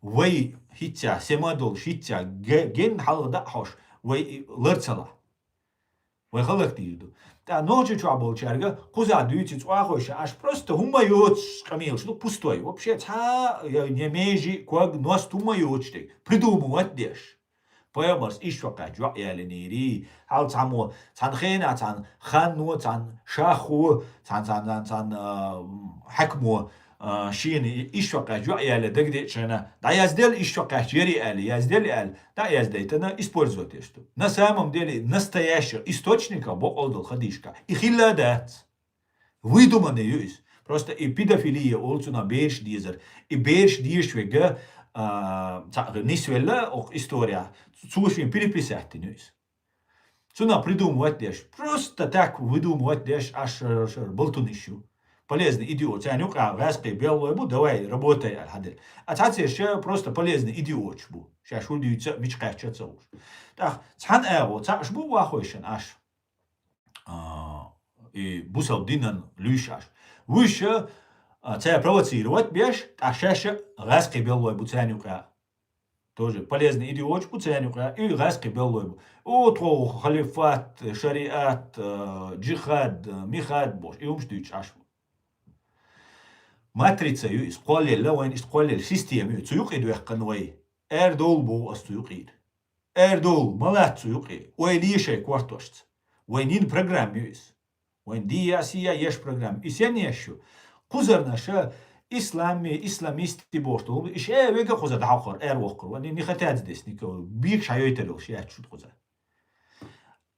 Вай хӀинца, сема долуш хӀинца, ге-, генна хьалха даа хьош, вай и лар ца лахь. Вай халахтийр ду. ТӀаккха Нохчийчохь болчаьрга кхузахь дуьйцу цӀохойша Ӏаш просто хӀумма йоцуш къамелаш ду, пустой. Вообще цхьа я, я межи, ког, ност хӀумма йоцуш дерг. Придумывать деш. Пайхамарс ишшо кхаьчча йоӀ ялинийрий, хьал цхьаммо, цхьана хенахь, цхьана ханно, цхьана шаххо, цхьана, цхьана, цхьана, цхьана, а, м, хьаькамо, а, шена ишшо кхаьчча йоӀ яле дагадеъча шайна, дӀаязделла ишшо кхаьчча яри аьлла, язделла аьлла, дӀа а яздайтина, использовать еш ду. На самом деле, настоящих источниках бокъалдала хадийшка, и хилла а дац. Выдуманный ю иза. Просто и педофилия олу цунах бераш дезар. И бераш дезаш верг, а, цхьаъ нисвелла окху история, цо шен переписать дина ю иза. Цунах придумывать деш. Просто так выдумывать деш, аш шар, шар болтунаш ю. Полезный идиот. Царна юкъа гӀаьскхи беллой бу, давай, работай, аьлла хьаделла. А цхьацерш просто полезный идиоташ бу. Шаьш хӀун дуьйцу а, мича кхаьчча а ца хууш. ТӀаккха цхьана агӀо, цхьаъ аш бу вахойшан аш. А, и бусалба динан луьйш аш. Вуьйш, а, цара провоцировать беш, тӀаккха шаьш а гӀаьскхи беллой бу царна юкъа. Тоже полезный идиоташ бу царна юкъа, и гӀаьскхи беллой бу. О, тхо халифат, шариат, а, джихад, а, михад бохуш, и хӀумаш дуьйцуш Ӏаш бу. Матрица ю иза, кхоллаелла вайна, иштта кхоллаелла система ю. Цу юкъа и доьхкана вай. Аьрдовла боху ас цу юкъера. Аьрдовла, ма лаца цу юкъе. Вай ле шайн кортошца. Вайн йина программа ю иза. Вайн дийя а, сийя а еш программа. И сен еш ю? Кхузарнаша, исламми, исламисти бохуш долу, и ша вега кхуза дӀахьокхур, аьр воккхур. Вайн не хотят здесь никого. Бийкаш хьайойтар йолуш яц шу кхуза.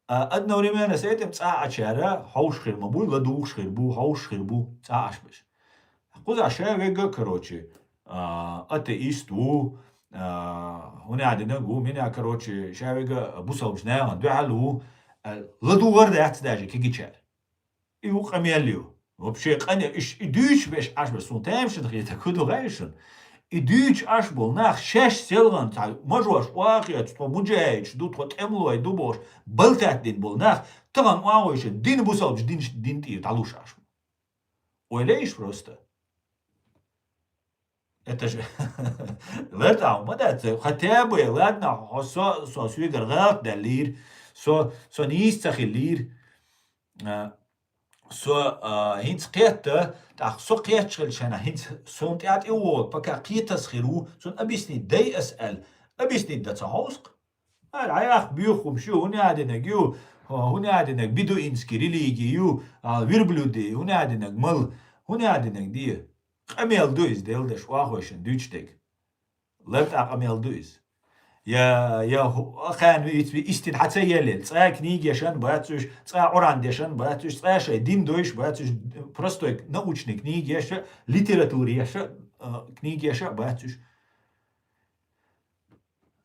А, одновременно с этим цӀа Ӏачара хьовш хир ма буй, ладугӀуш хир бу, хьовш хир бу, цӀа Ӏаш беш. Кхуза ша вега, короче, а, атеист ву, а, хӀунда динарг ву, мина, короче, ша вега бусалбачу нахана дуьхьал ву, а, ладугӀар дац даже кегичара. И ву къамел ю. Вообще, къане, иш, и дуьйцуш беш Ӏаш беш, суна тамашийна хетарг хӀун ду хаьий шуна? И дуьйцуш Ӏаш болу нах шаьш селхана цхьа мажош охьахеташ, тхо муджахӀидаш ду, тхо тӀемалой ду бохуш, балтат дина болу нах, тахана охьавойша дина бусалбачу динаш, дин тӀера дӀалуш Ӏаш бу. Ойла еш просто. Это же лартӀахь ма дац, хотя бы, ладно, хьо со, со соьгара гӀалат даьллийра, со, со нийса ца хиллийра. А, со, а, хӀинца кхетта, тӀаккха со кхетча хилча хьайна, хӀинца суна тӀаьхьа тӀе вогӀу, пока кхетаза хир ву, цунна объяснить дай ас аьлла, объяснить дан ца хьовсу-кх. Ара, хьайх буьйху хӀумаш ю, хӀунда динарг ю, хӀунда динарг бедуинский религия ю, а, верблюды, хӀунда динарг мала, хӀунда динарг де. Къамел ду иза, Делан деш, охьахойшина дуьйцуш дерг. ЛартӀахь къамел ду иза. Я, я хӀу-, ахаьн ви-, ви-, истина хьан ца еллера. Цкъа книга ешан бац уьш, цкъа Къуръан дешан бац уьш, цкъа шайн дин дойш бац уьш, простой научный книга еша, литература еша, а, книга еша бац уьш.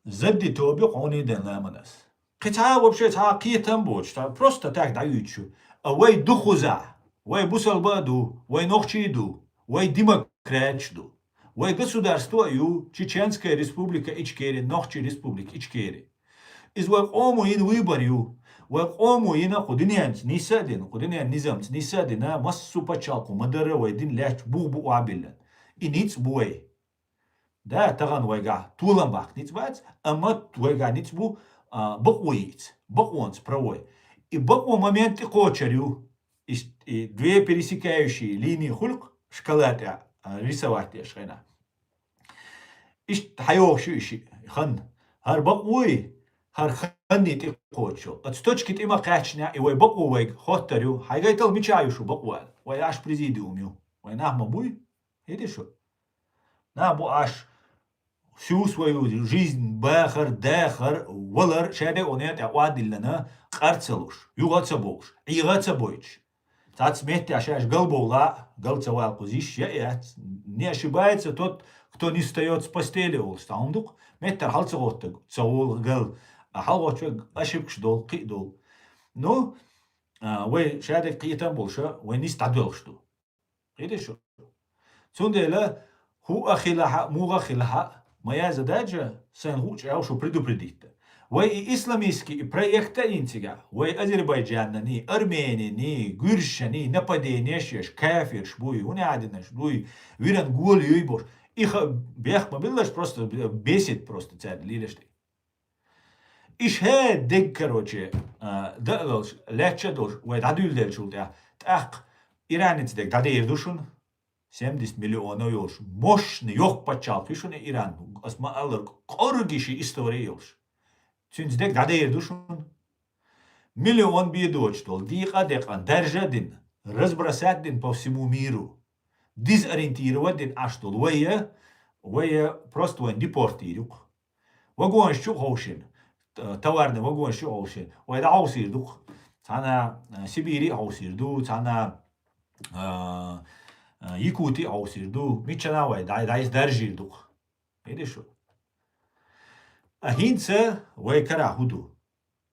Задди тоби хьуний ден ламанас. Кхин цхьа а вообще цхьа а кхетам боцуш, цхьа просто так дӀаюьйцуш ю. А вай ду кхузахь, вай бусалба а ду, вай нохчий а ду, вай демократаш ду. Вай государство а ю, Чеченская Республика Ичкери, Нохчий Республика Ичкери. Иза вай къомо йина выбор ю. Вай къомо йина кху дуьненца нисса а дина, кху дуьненан низамца нисса а дина, массо а пачхьалкхо ма-дарра вай дин лаьтташ бух бу охьабиллина. И ницкъ бу вай. Да, тахана вайгахь толам баккха ницкъ бац, амма вайгахь ницкъ бу, а, бакъо йийца, бакъонца правой. И бакъо момент тӀекхочур ю. Иш-, и две пересекающие линии хуьлу-кх шкала тӀехь, а, рисовать деш хенахь. Иштта хьайогӀуш ю и шиъ, хан. ХӀара бакъо ю, хӀара ханний тӀекхочуш йолу. Оцу точки тӀе ма кхаьччинехь, и вай бакъо вайга хоттур ю. Хьайгайтал мичахь ю шу бакъо аьлла? Вай аш президиум ю. Вай нах ма буй? ХӀеди шу? Нах бу аш всю свою жизнь бахар, дахар, валар, шадерг а некъа тӀехь охьадиллина, къар ца луш, юха а ца бовлуш, Ӏеха а ца бойтуш. Цхьацца меттехь шаьш галбовла, гал ца вала кхуза йиш я а яц. Не ошибается тот, Кто не встаёт с постели олуш, цхьа хӀума ду-кх, меттара хьал ца гӀоттаг, ца гӀолу гал, а хьал гӀотташ верг ошибкаш долу, кхин а долу. Ну, а, вай шадерг кхетам болуша, вай нийса дӀадоьлхуш ду. Кхетий шу? Цундела, хӀуъа хилахьа, муха хилахьа, моя задача, сайн хӀуъа чӀагӀо шу предупредить. Вай и исламистский и проект а йина цигахь, вай Азербайджанани, Арменини, Гуьржани нападение еш, кафирш буй, хӀунда аьлла динарш дуй, виран гола юй бохуш. И ха-, бех ма биллаш, просто бесит просто цаьрга лелаш тӀе. Иша хӀе дег, короче, а, даалалш, лаьтташ а долуш, вай дӀадуьйладеллачул тӀаьхьа, тӀаккха Ираница дег дӀадер ду шуна, семьдесят миллионов йолуш, мощный йоккха пачхьалкх ю шуна Иран, ас ма-аллара, кӀорггера ши истори йолуш. Цуьнца дег дӀадер ду шуна. Миллион бен доцуш долу, декъа а декъна, даржа а дина, разбросать дина по всему миру, дезориентировать дина Ӏаш долу вай, вай просто вайн депортийр ю-кх. Вагонаш чу а ховшина, т-, товарный вагонаш чу а ховшина, вай дӀахьовсийр ду-кх. Цхьана, а, Сибири а хьовсийр ду, цхьана, а, а, Якути а хьовсийр ду, миччана вай дӀа-, дӀа-, даржийр ду-кх. Видишь, шу? А хӀинца вай карахь хӀун ду?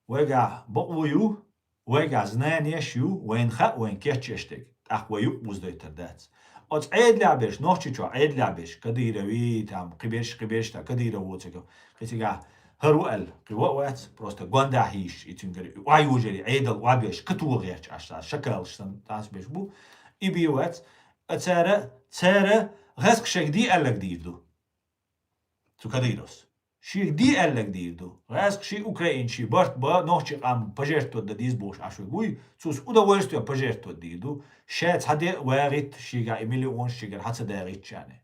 Вайгахь бакъо ю, вайгахь знанеш ю, вайна хаьа вайна кечъеш дерг, тӀаккха вай юкъ буздойтар дац. Оцу Ӏедалехь берш, Нохчийчохь Ӏедалехь берш, Кадырови, там, кхиберш, кхиберш, та, Кадыров воцург, кхин цигахь хӀара ву аьлла, кхин ван а вац, просто гондахь йийшаш, и цуьнгара охьайожаре, Ӏедал охьабеш, кхин тоха гӀерташ Ӏаш, цхьа шакалаш санна, тӀаьхьа берш бу, и бен вац, а цара, цара гӀаскхий шайга де аьлларг дийр ду. Цу Кадыровс. Шега де аьлларг дийр ду. ГӀаскхий, украинций барт бан, нохчийн къам пожертвовать дан деза бохуш Ӏаш верг вуй, цо с удовольствием пожертвовать дийр ду. Ша цхьа де а вагӀитта, шегахь и миллионаш шегара хьа ца дагӀийтчарна.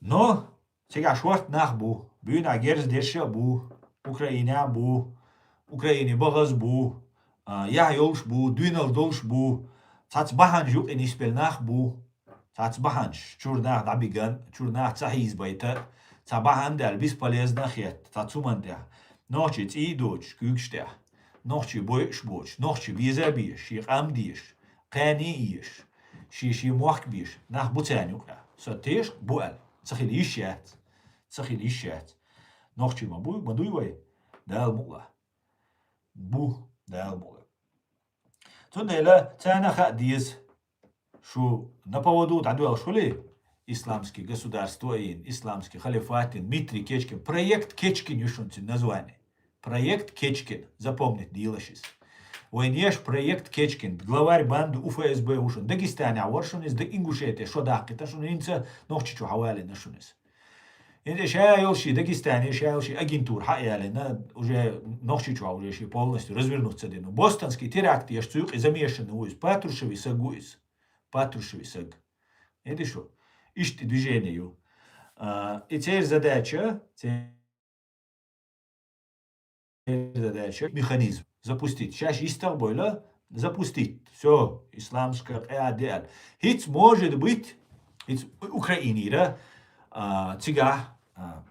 Но цигахь шорта нах бу, буьйнахь герз дерш а бу, Украинехь бу, Украине бахаза бу, а, яхь йолуш бу, дуьйналла долуш бу, цхьацца бахьанаш юкъе нисбелла нах бу. Цхьацца бахьанаш, чуьра нах дӀабиган, чуьра нах ца хьийзабайта, цхьа бахьана даьлла бесполезно хетта, цхьа цу ман тӀехь. Нохчий цӀий а доцуш, куьйгаш тӀехь. Нохчий бойуш боцуш, нохчий беза а безаш, шен къам дезаш, кхане а езаш, шен-шен мохк безаш, нах бу царна юкъахь. Со тешаш бу аьлла, ца хила йиш яц. Ца хила йиш яц. Нохчий ма буй, ма дуй вай? Дала мукъалахь. Бу, Дала мукъалахь. Цундела царна хаа деза, шу на поводу дӀадоьлхуш хуьлий, исламский государство а йина, исламский халифат а йина, Дмитрий Кечкин, проект Кечкин ю шуна цуьнан название. Проект Кечкин, запомнить дийла иза. Вайн еш проект Кечкин, главарь банды У Ф С Б ву шуна, Дагестанехь вара шуна иза, Ингушетия шо даккхийтина шуна, хӀинца Нохчийчу хьавалийна шуна иза. ХӀинца ша йолу ши Дагестане, ша йолу ши агентура хьа а ялийна, уже Нохчийчохь уже ши полностью развернуться дина. Бостонский теракт еш цу юкъе замешанный ву иза, Патрушеви саг ву иза. Патрушеви саг. Эди шу? Иштта движение ю. А, и церан задача, церан задача, механизм запустить. Шаьш йистах а бойла, запустить. Всё, исламская къа а деана. ХӀинца, может быть, хӀинца Украинера, а, цигахь, а,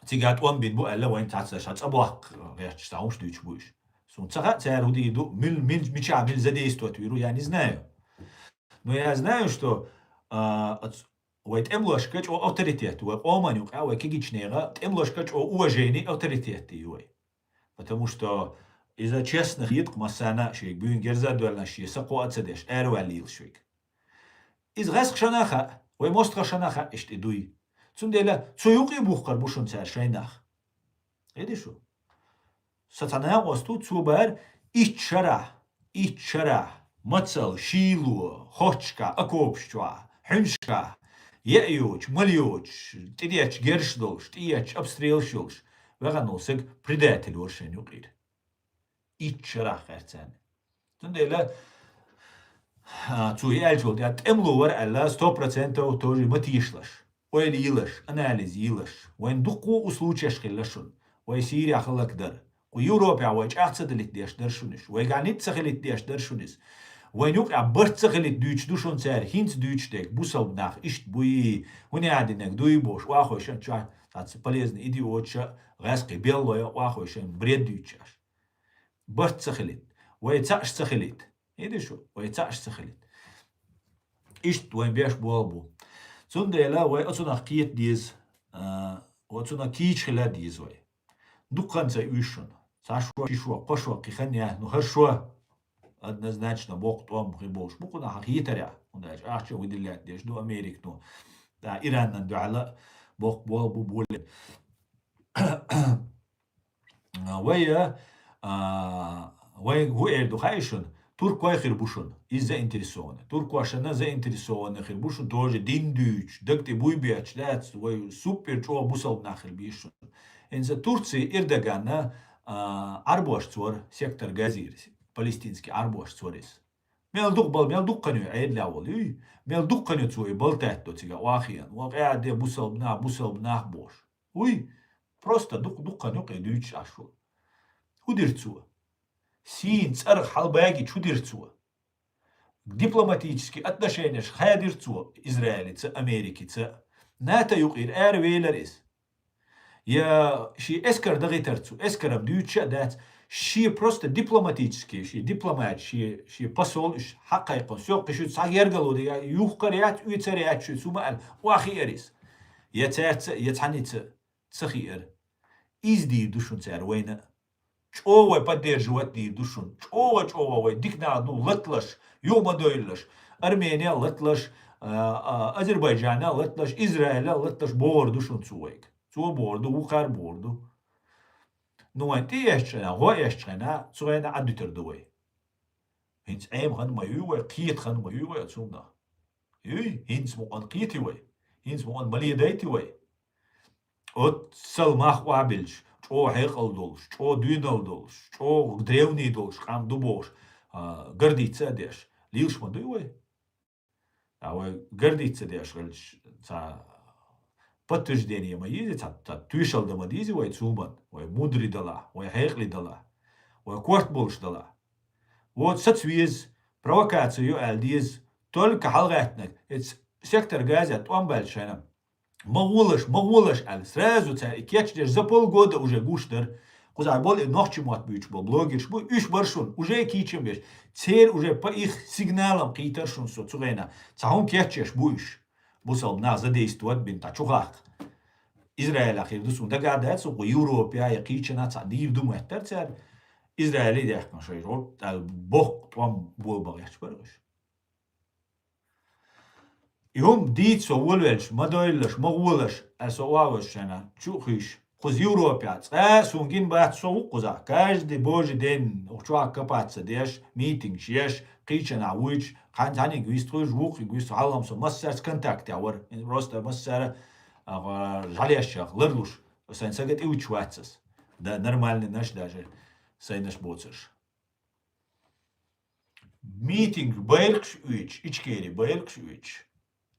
цигахь тӀом бина бу аьлла, вайн цхьацца ша цӀа бохку гӀерташ цхьа хӀумаш дуьйцуш бу уьш. Суна ца хаьа, цара хӀун дийр ду, мил, мил, мичахь мил задействовать вийр ву, я не знаю. Но я знаю, что, а, оц-, вай тӀемалошка чӀогӀа авторитет, вай къоман юкъахь, вай кегийчу нехан тӀемалошка чӀогӀа уважение, авторитет ю вай. Потому что иза честных йиткъа массарна а шега буьйна герза а доьллина, шен са кхоа а ца деш, араваьлла лелаш вайга. Иза гӀаскхашна а хаьа, вай мостагӀашна а хаьа иштта и дуй. Цундела цу юкъе бухкар бу шуна цара шайн нах. Эди шу? Сан цхьа накъост ву, цо бара итт шарахь, итт шарахь, мацалла, шийло, хотташкахь, окопаш чохь, хьуьнашкахь, яа йоцуш, мала йоцуш, тӀедетташ герзаш долуш, тӀеетташ обстрелаш йолуш, вахана волу саг предатель вара шайна юкъера. Итт шарахь хаьрцарна. Цундела, а, цо и аьллачул тӀаьхьа тӀемало вара аьлла, сто процентов тоже ма тешалаш. Ойла йилаш, анализ йилаш. Вайн дуккха а случаеш хилла шуна. Вай Сирия хӀаллакдар. Кху Европехь вай чӀагӀ ца далийтадеш дара шуна иза. Вайгахь ницкъ ца хилийтадеш дара шуна иза. Вайн юкъахь барт ца хилийта дуьйцуш ду шуна цара, хӀинца дуьйцуш дерг, бусалба нах иштта буй, хӀун яа динарг дуй бохуш, охьахевшина чохь, цхьацца полезный идиоташа, гӀаьскхий беллойша, охьахевшина бред дуьйцуш Ӏаш. Барт ца хилийта. Вай цхьаъш ца хилийта. Иди шу, вай цхьаъш ца хилийта. Иштта вайн беш болу бу. Цундела вай оцунах кхета деза, а, оцунах кийча хила деза вай. Дуккханца уьш шуна. Цхьа шо, ши шо, кхо шо, кхин хан яхь, ну, хӀара шо. Однозначно, боккха тӀом хир болуш бу кхунах хетарехь. ХӀунда аьлча ахча выделять деш ду Америка, ну, да, Иранан дуьхьала боккха болх бу боле. А, вай, а, вай хӀу эр ду хаьий шуна? Туркой хир бу шуна, иза заинтересованный. Туркошна заинтересованный хир бу шуна, тоже дин дуьйцуш, даг тӀе буй бетташ дац, вай супер чӀогӀа бусалба нах хир бу шуна. ХӀинца Турци Эрдоганна, а, Ӏарбошца вара, сектор Газира, палестинский Ӏарбошца вара иза. Мел дукха бал, мел дукха хан ю Ӏедалехь волу, юй? Мел дукха хан ю цо и балтаьтто цига охьахиъна. Ва къаьхьа де бусалба нах, бусалба нах бохуш. Уй, просто дукха, дукха хан ю кхе дуьйцуш Ӏаш волу. ХӀу дира цо? Сийна цӀарах хьалабаьгича хӀу дира цо? Дипломатический отношенеш хадира цо Израилица, Америкица. НАТО юкъера ара велира иза. Я шен эскар дахийтар цо, эскарам дуьйцуш а дац. Шен просто дипломатический, шен дипломат, шен, шен посол уьш хьакхайкхо, соккхуш ю цхьа гергало дигахь, юхкар яц, уьйцар яц шуьца, хӀума аьлла, охьахиъар иза. Я цаьрца, я цхьаьница ца хиъар. Иза дийр ду шуна цара вайна. ЧӀогӀа вай поддерживать дийр ду шуна. ЧӀогӀа-чӀогӀа вай дика нах ду латалаш, юха ма дойлалаш. Армения латалаш, а, а, Азербайджана латалаш, Израиля латалаш бохур ду шуна цо вайга. Цо бохур ду, вукхара бохур ду. Ну, вайн тӀе эшчхьана, гӀо эшчхьана, цу гӀена Ӏаддуьтур ду вай. ХӀинца Ӏема хан ма юй вай, кхета хан ма юй вай оцунах. Юй, хӀинца мукъан кхетий вай? ХӀинца мукъан ма ледайтий вай? Оццал мах охьабиллача, чӀогӀа хьекъал долуш, чӀогӀа дуьйнал долуш, чӀогӀа древний долуш, къам ду бохуш, а, гордиться а деш, лелаш ма дуй вай? А вай гордиться деш хилча, цхьа подтверждение ма йийзи, цхьа, цхьа тоьшалла дан ма дийзи вай цу хӀуманна, вай мудрый далахь, вай хьекъале далахь, вай корта болуш далахь. Вот саца веза, провокация ю аьлла деза, только хьалагӀаьттинарг, эца сектор Газа тӀом баьлча шайна. Ма гӀолаш, ма гӀолаш аьлла, сразу цара и кечдеш за полгода уже гуш дара. Кхузахь болу и нохчи мотт буьйцуш болу блогерш бу, уьш бара шуна, уже кийчам беш. Церан уже по их сигналам кхийтар шуна со цу гӀена. Цхьа хӀума кечдеш бу уьш. Бусалба нах задействовать бина, цхьа чу хахка. Израилехь хир ду суна дагахь дац, укху Европехь я кхийчанахь цхьа дийр ду моьттара цара. Израиле даьккхина шайн жо, аьлла, боккха тӀом болабан гӀерташ бара уьш. И хӀума дийца со волавелча, ма дойлалаш, ма гӀолаш, аьлла со охьавоьжча шайна, чу а хуьйш. Кхуза Европехь цкъа а суна гина бац, со ву кхузахь. Каждый божий день, укх чохь копаться деш, митингаш еш, кхийчанахь вуьйцуш, кхин цхьаьнниг вистхуьйш, вукхиг вистхуьйш, хьалхам со массаьрца контактехь вара. Просто массара, а, жӀалешчех ларлуш, сайн сага тӀе вуьтуш вац ас. Да, нормальный наш даже, сайнаш боцурш. Митинг, байракхаш оьцуш, Ичкери байракхаш оьцуш.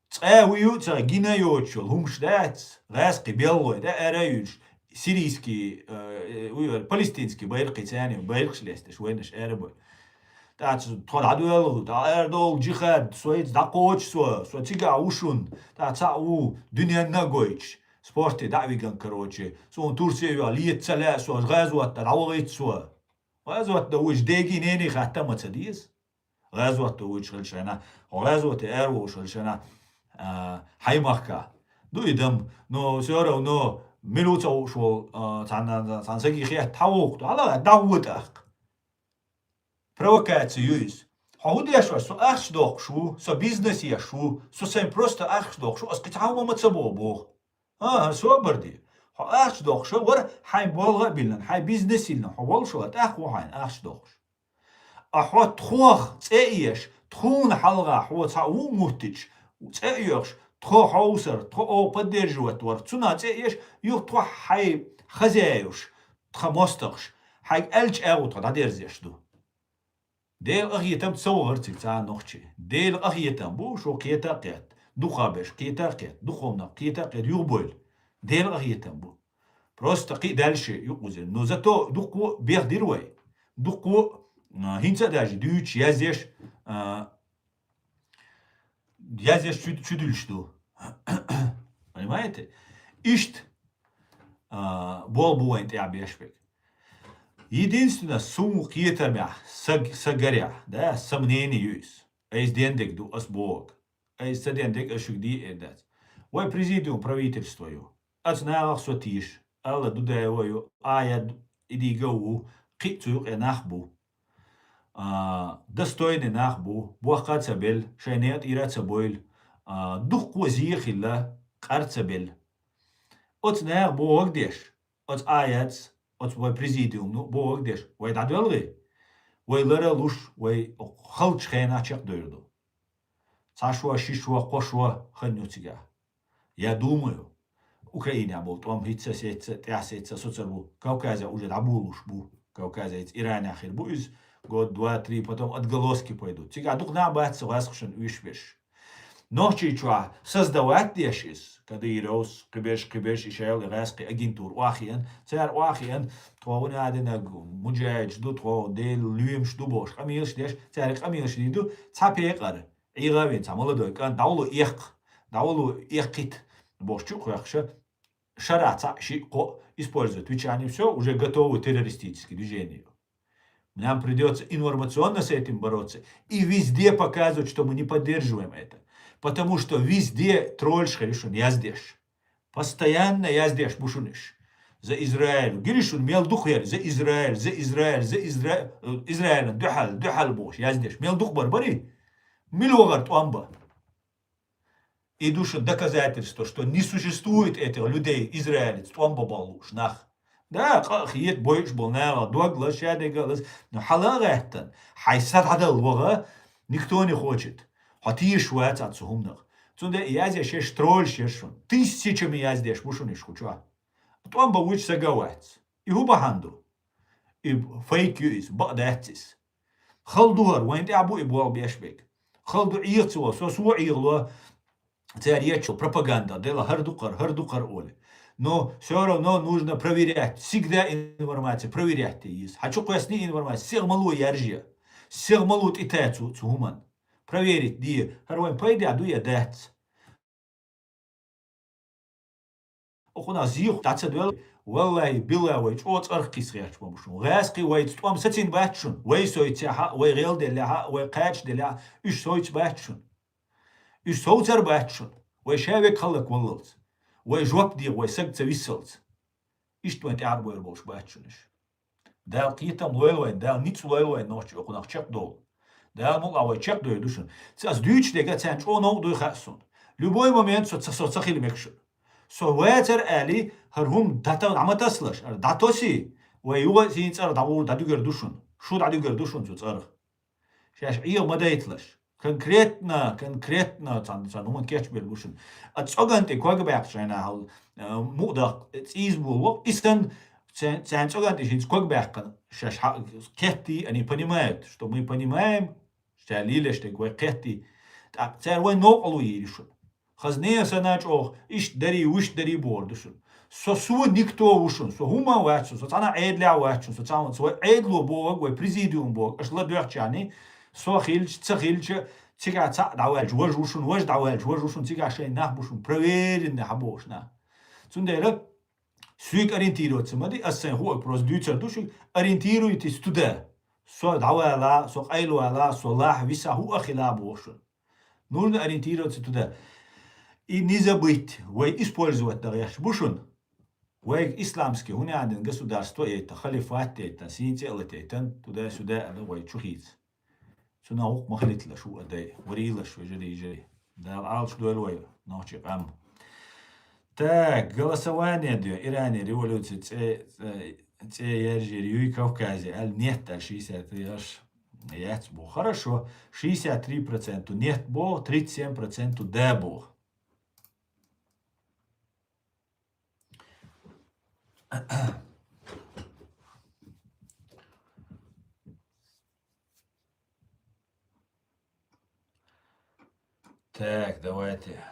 Цкъа а вуй ю ца гина йоцуш йолу хӀумаш дац, гӀаьскхи беллой да ара а юьлуш, сирийский, э, вуй вара, палестинский байракхи царна ю, байракхаш лесташ, вайнаш ара бой. ТӀаккха тхо дӀадоьллу, дӀа ара долу джихад, со иза дӀакхочу со, со цигахь ву шун, тӀаккха цхьаъ ву, дуьненна а гойтуш, спорте дӀа а виган, короче, суна Турция а йоьлла, лета ца лаьа со, гӀазот дан дӀавахийта со. ГӀазот дан вуьйш деги-нене хатта ма ца деза. ГӀазот дан вуьйш хилча шайна, хьо гӀазоте ара вовш хилча шайна, а, хьайн махка. Ду и дам, но всё равно мила ву ца вууш волу, а, цхьана, цхьана саги хетта хьан вуху, хьала дӀа ву тӀаккха. Провокация ю иза. Хьо хӀун деш вара? Со ахча доккхуш ву, со бизнес еш ву, со сайн просто ахча доккхуш ву, аса кхин цхьа хӀума ма ца боху боху. ХӀан, собар де. Хьо ахча доккхуш вара, хьайн болх а биллина, хьайн бизнес йиллина, хьо волуш вара, тӀаккха ву хьайна ахча доккхуш. А хьо тхох цӀе а еш, тхуна хьалха хьо цхьа ву а муттича, цӀе а йоьхуш, тхо хьовсар, тхо оха поддерживать вар, цунах цӀе а еш, юха тхо хьайн хозяеваш, тхан мостагӀаш, хьайга аьллачу агӀор тхо дӀадерзош ду. Делан къахетам ца вахара цига цхьа а нохчи. Делан къахетам бу, шу кхета а кхетта. Дукха беш кхета а кхетта. Дукха хӀуманах кхета а кхетта, юхабойла. Делан къахетам бу. Просто кхин а даьлла ши юкъузина. Но зато дуккха а бехдира вай. Дуккха а, а, хӀинца а даже дуьйцуш, язъеш, а, язъеш чу, чудуьлуш ду. Понимаете? Иштта, а, болх бу вайн тӀехь беш берг. Единственное, суна кхетармехь, са, са гарехь, да, са мнение ю иза. Айса дендиг ду, ас боху. Айса ца дендиг, ас шуьга дийр эр дац. Вай президиум правительство ю. Аца нагӀах со тийша, аьлла Дудаева ю, Аят идига ву, кхин а цу юкъе нах бу. А, достойный нах бу, боккха а ца белла, шайн некъа тӀера а ца бовла, а, дуккха зе а хилла, къар а ца белла. Оцу наха бохург деш, оцу Аятца, оцу вай президиумна бохург деш, вай дӀадоьлхий, вай лара а луш, вай халчу хенахь чекхдевр ду. Цхьа шо, ши шо, кхо шо хан ю цигахь. Я думаю, Украинехь болу тӀом хӀинцца, сецца, тӀаьхьа сецца соцур бу. Кавказехь уже дӀаболуш бу. Кавказехь, Иранехь хир бу иза. Год, два, три, потом отголоски пойдут. Цигахь дукха нах бац гӀаскхашна уьш берш. Нохчийчохь создавать деш иза. Кадыровс, кхиберш, кхиберш, и шайла гӀаскхи агентура охьахиъна. Цара охьахиъна, тхо вуна а динарг муджахидаш ду, тхо Делан лоьмаш ду бохуш, къамелаш деш, цара къамелаш дийр ду, цхьа пекъар. Ӏийгавин цхьа молодой кӀант, дӀавало эккха, дӀавало эккхийта бохуш чу а кхоьхкуш, шарахь цхьаъ, шиъ, кхоъ использовать вича, они всё, уже готовы террористические движения. Нам придётся информационно с этим бороться и везде показывать, что мы не поддерживаем это. Потому что везде тролльш хир ю шуна яздеш. Постоянно яздеш бу шуна уьш. За Израиль. Гира шуна мел дукха яра: за Израиль, за Израиль, за Изра-, э, Израилан дуьхьал, дуьхьал бохуш яздеш. Мел дукха бар барий? Мила вахара тӀом бан? И ду шуна доказательство, что не существует этих людей, израилец, тӀом бан бохуш нах. Да, къа а хета, бойуш болу нахах дог лаза, шадерг а лаза, но хьала а гӀаьттина, хьайн са дӀадала ваха никто не хочет. Хьо тешаш вац цу хӀуманах. Цундела язъеш ерш тролльш яра шуна. Тысячами яздеш бу шуна уьш кху чохь. ТӀом бан вуьйцу сага вац. И хӀун бахьана ду? И фейк ю иза, бакъ дац иза. Хала ду хӀара, вайна тӀехь бу и болх беш берг. Хала ду, Ӏеха ца вахь, со, со Ӏехало, цара еччо пропаганда дела, хӀара ду-кх хӀара, хӀара ду-кх хӀара олий. Но всё равно нужно проверять. Всегда информация проверять еза. Хьан чу кхоьссина информация, сегӀа ма ло яржа. СегӀа ма ло тӀетаьцу цу хӀуманна. Проверить де, хӀара вайн пайдехь ду я дац. Оха нах зехуш дӀа ца доьлху, валлахӀи, биллахӀи, вай чӀогӀа цӀарах кхиса гӀерташ ма бу шуна. ГӀаскхий вайца тӀом сацийна бац шуна, вай совцехь а, вай гӀелделлехь а, вай кхачаделлехь а, уьш совца бац шуна. Уьш совцар бац шуна. Вай ша верг хӀаллакваллалц. Вай жоп дехьа, вай саг ца виссалц. Иштта вайн тӀаьхьарбойр болуш бац шуна уьш. Дала кхетам лойла вайн, Дала ницкъ лойла вайн нохчий, оха нах чекхдовла. Дала мукъ лахь вай чекхдойр ду шуна. Ца ас дуьйцуш дерг а царна чӀогӀа новкъа дуй хаьа суна. Любой момент со ца, со ца хила мега шуна. Со вацара аьлий, хӀара хӀума дӀата-, дӀа ма тасалаш, хӀара дӀатосий, вай юха а сийна цӀарах дӀагӀур дӀадуьгур ду шуна. Шу дӀадуьгур ду шуна цу цӀарах. Шаьш Ӏеха ма дайталаш. Конкретно, конкретно цхьана, цхьана хӀуманна кечбелла бу шуна. А цӀоган тӀе ког баьккхачу хенахь, э, мукъадах цӀийза болу воккха, и санна ца-, царна цӀоган тӀе хӀинца ког баьккхина, шаьш хьа-, кхеттий, они понимают, что мы понимаем, цара лелаш дерг вай кхеттий. ТӀаккха цара вайн новкъарло йийр ю шуна. Хазне а санна чӀогӀа, иштта дарий, вуьшта дарий бохур ду шуна. Со, со никто ву шуна, со хӀумма а вац шуна, со цхьана а Ӏедалехь а вац шуна, со цхьана, со вай Ӏедало бохург, вай президиум бохург, аша ладоьгӀчарний, со хилча, ца хилча, цигахь цхьаъ дӀаваьлча, важа ву шуна, важа дӀаваьлча, важа ву шуна, цигахь шайн нах бу шуна, проверенный хьан бохуш нах. Цундела, соьга ориентироваться ма де, ас сайн хӀуъа просто дуьйцур ду шуьга, ориентируйтесь туда. Со дӀавала, со къайлавала, со лахь виса, хӀуъа хила боху шуна. Нужно ориентироваться туда. И не забыть, вай использовать дан гӀерташ бу шуна. Вайга исламский, хӀунда аьлла государство яйтан, халифат яйтан, сийна цӀе а латайтан, туда-сюда аьлла вай чу хийца. Цунах гӀуллакх ма хилийталаш, хӀуъа дай, варийлаш, вежарий, йижарий. Дала Ӏалаш дойла вай, нохчий къам. Так, голосование де, Иране революция цӀе, цӀе, цӀе яржийра юй Кавказе, аьлла нет, аьлла шестьдесят три аш яц бу. Хорошо, шестьдесят три процента нет бу, тридцать семь процентов да бу. Так, давайте.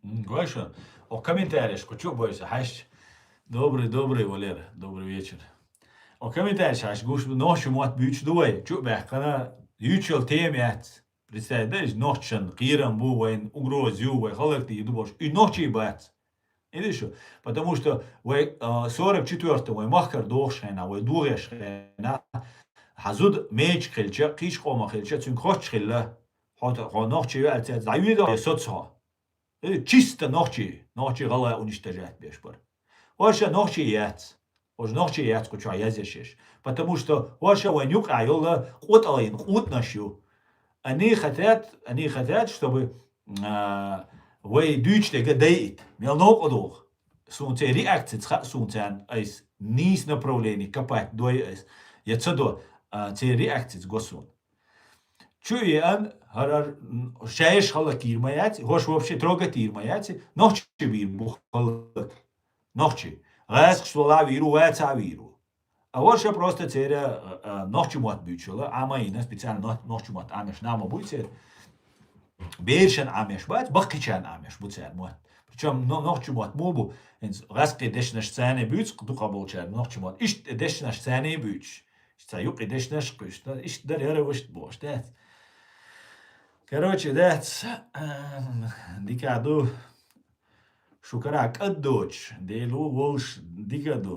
М, гой шо. О, комментареш, кху чу а бойса, хьаьшча. Добрый, добрый, Валера, добрый вечер. О, комментареш, хьаьшча, гуш, нохчий мотт буьйцуш ду вай, чу а баьккхина, юьйцуш йола тема яц. Представь, да, иза нохчашна кхерам бу, вайна угроза ю, вай хӀаллакдийр ду бохуш. И нохчий бац. Иди шу. Потому что вай, а, сорок четвёртом вай махкара дохуш хенахь, вай дохош хенахь, хьан зуда мечиг хилча, кхечу къомах хилча, цуьнга хоттуш хилла. Хьо, хьо нохчий ю аьлла, цец дӀавийда, я соцу хьо. Э, чисто нохчий, нохчий гӀалгӀай уничтожать беш бара. ХӀорш нохчий яц. ХӀорш нохчий яц кху чохь язъеш еш. Потому что хӀорш вайн юкъахь йолу къотӀалгӀийн къутанаш ю. Они хотят, они хотят, чтобы, а, вай дуьйцуш дерг дайийта. Мел новкъа догӀу. Суна церан реакцица хаьа, суна царна айса нийса направление копать дой айса. Я ца до, а, церан реакцица го суна. Чу еана, хӀара, м, шаьш хӀаллакйийр ма яц, хӀорш вообще трогать йийр ма яц, нохчий бийр бу хӀаллак. Нохчий. ГӀаьскхаш вала а вийр ву, ваца а вийр ву. А хӀорш просто церан, а, а, нохчий мотт буьйцуш йола, Ӏама йина специально нох-, нохчий мотт Ӏамеш нах ма буй церан. Берашна Ӏамеш бац, баккхийчарна Ӏамеш бу церан мотт. Причём но-, нохчий мотт муха бу, хӀинца гӀаьскхий дешнаш царна буьйцу, дукхах болчара нохчий мотт. Иштта дешнаш царна буьйцуш. Цхьа юккъе дешнаш кхуьйсу, иштта дара яра вуьшта бохуш, дац. Короче, дац, дика ду. Шу карахь кӀад доцуш, Дела ву волуш дика ду.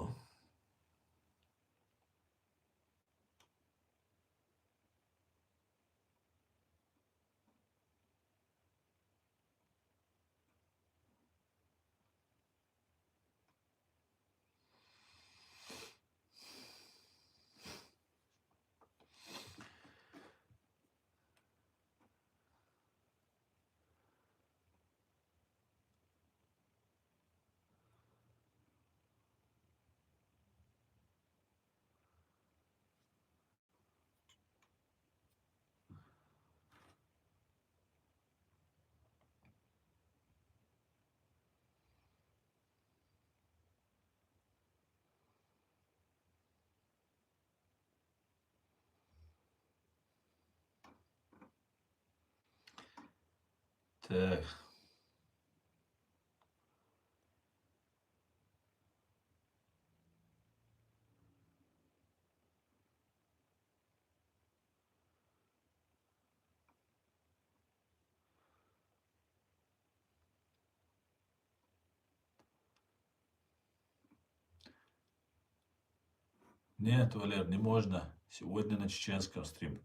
Так. Нет, Валер, не можно. Сегодня на чеченском стрим.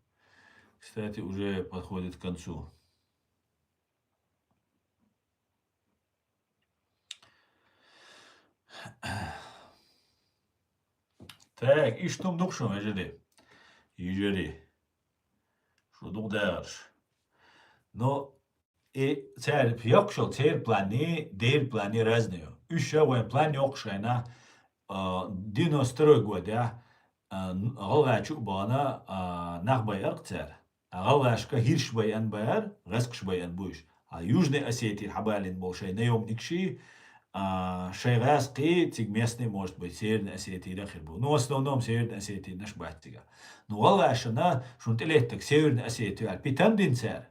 Кстати, уже подходит к концу. Так, иштта хӀума ду-кх шуна, вежарий. Йижарий. Шу дукха дагӀарш. Но и цара йоккхуш йолу церан планний, деран планний разный ю. Уьш ша вайн план йоккхуш хенахь, а, девяносто второй годехь, а, н-, ГӀалгӀайчу а бахана, а, нах байарх цара. А гӀалгӀашка хӀирш байан бара, гӀаьскхаш байан бу уьш. А Южный Осетия хьабалийна болу шайн наёмникаш, а, шайн гӀаьскхий, цига местный, может быть, Северный Осетийра хир бу. Ну, в основном Северный Осетийнаш бац цига. Ну, гӀалгӀашна шуна тӀелеттарг Северный Осетия аьлла, питана дина цара.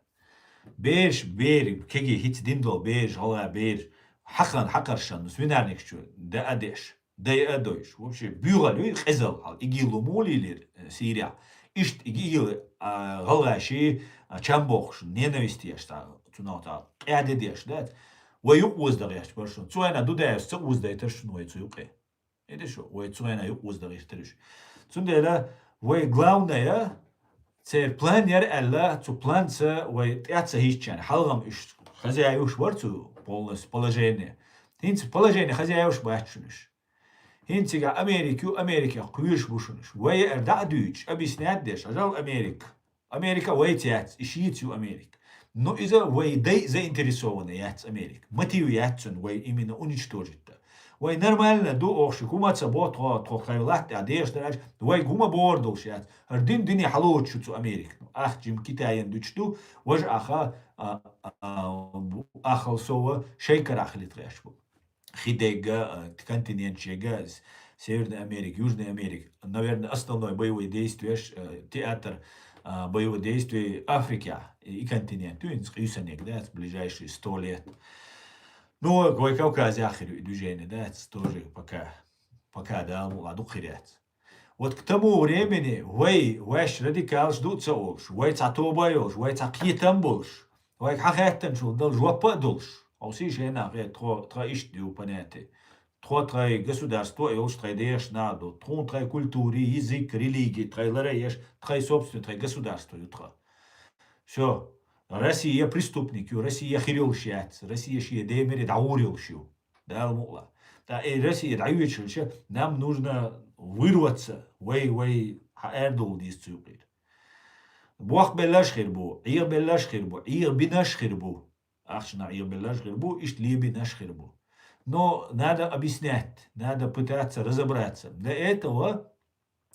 Бераш, бери, кегий хӀинца дина долу бераш, гӀалгӀа бераш, хьахан, хьакхаршан, ну, свинарникаш чу, да а деш. Дай а дойуш. Вообще, буьйгӀал ю и къизал хьал. ИГИЛ-о муха лелийра, э, Сирехь? Иштта ИГИЛ, а, гӀалгӀаший, а, чам бохуш, ненависть еш цхьа, цунах цхьа къаьхьа де деш, дац? Вай юкъа озадан гӀерташ бара шуна. Цу хенахь Дудаевс ца озадайтара шуна вай цу юкъе. Иди шу, вай цу хенахь юкъа озадан гӀерташ. Цундела вай главное, церан план яра аьлла, цу планца вай тӀаьхьа ца хӀиттича, хьалхам уьш хозяеваш бара цу полностью положение. ХӀинца положение хозяеваш бац шуна уьш. ХӀинца цигахь Америка ю, Америкех кхоьруш бу шуна уьш. Вай яра дӀа а дуьйцуш, объяснять деш, хьажал Америка. Америка вайца яц, и шица ю Америка. Но иза вай дай заинтересованный яц Америка. Мотив яц цуьнан вай именно уничтожить дан. Вай нормально ду, оха шуьга хӀума ца бо, тхо, тхо тхайн латта тӀехь дехаш дара аьлча, вайга хӀума бохур долуш яц. ХӀара дин дине хьалоцуш ю цу Америка. Ах жима Китайна дуьтуш ду, важа аха, а, а, а, ахал сова шайн карахь хилийта гӀерташ бу. Хи дегга, а, континент шега, с-, Северная Америка, Южная Америка. Наверное, основной боевой действиеш, э, театр, а, боевой действий Африка и, и континент. Ну, инс-, къийсаниг, да, ближайшие сто лет. Ну, вай Кавказе хир ю и движение, да, это тоже пока, пока, да, мула дукха хир яц. Вот к тому времени вай, вайш радикалаш ду ца олуш, вай цхьа тоба йолуш, вай цхьа кхетам болуш, вайга хьан хаьттанчул дала жоп а долуш. Хьовсий шайна хе, тхо, тха иштта ю понятие. Тхо тхай государство а йолуш, тхай дехаш нах ду. Тхуна тхай культури, язык, религи, тхай лара еш, тхай собственный, тхай государство ю тха. Всё. Россия преступник ю, Россия хир йолуш яц, Россия шен демире дӀагӀур йолуш ю. Дала мукъла. ТӀа и Россия дӀайоьчулча, нам нужно вырваться, вай, вай, хьан аьрдугӀу дийца цу юкъера. Бохк беллаш хир бу, Ӏеха беллаш хир бу, Ӏеха бинаш хир бу. Ахчана Ӏеха беллаш хир бу, иштта лебинаш хир бу. Но надо объяснять, надо пытаться разобраться. Для этого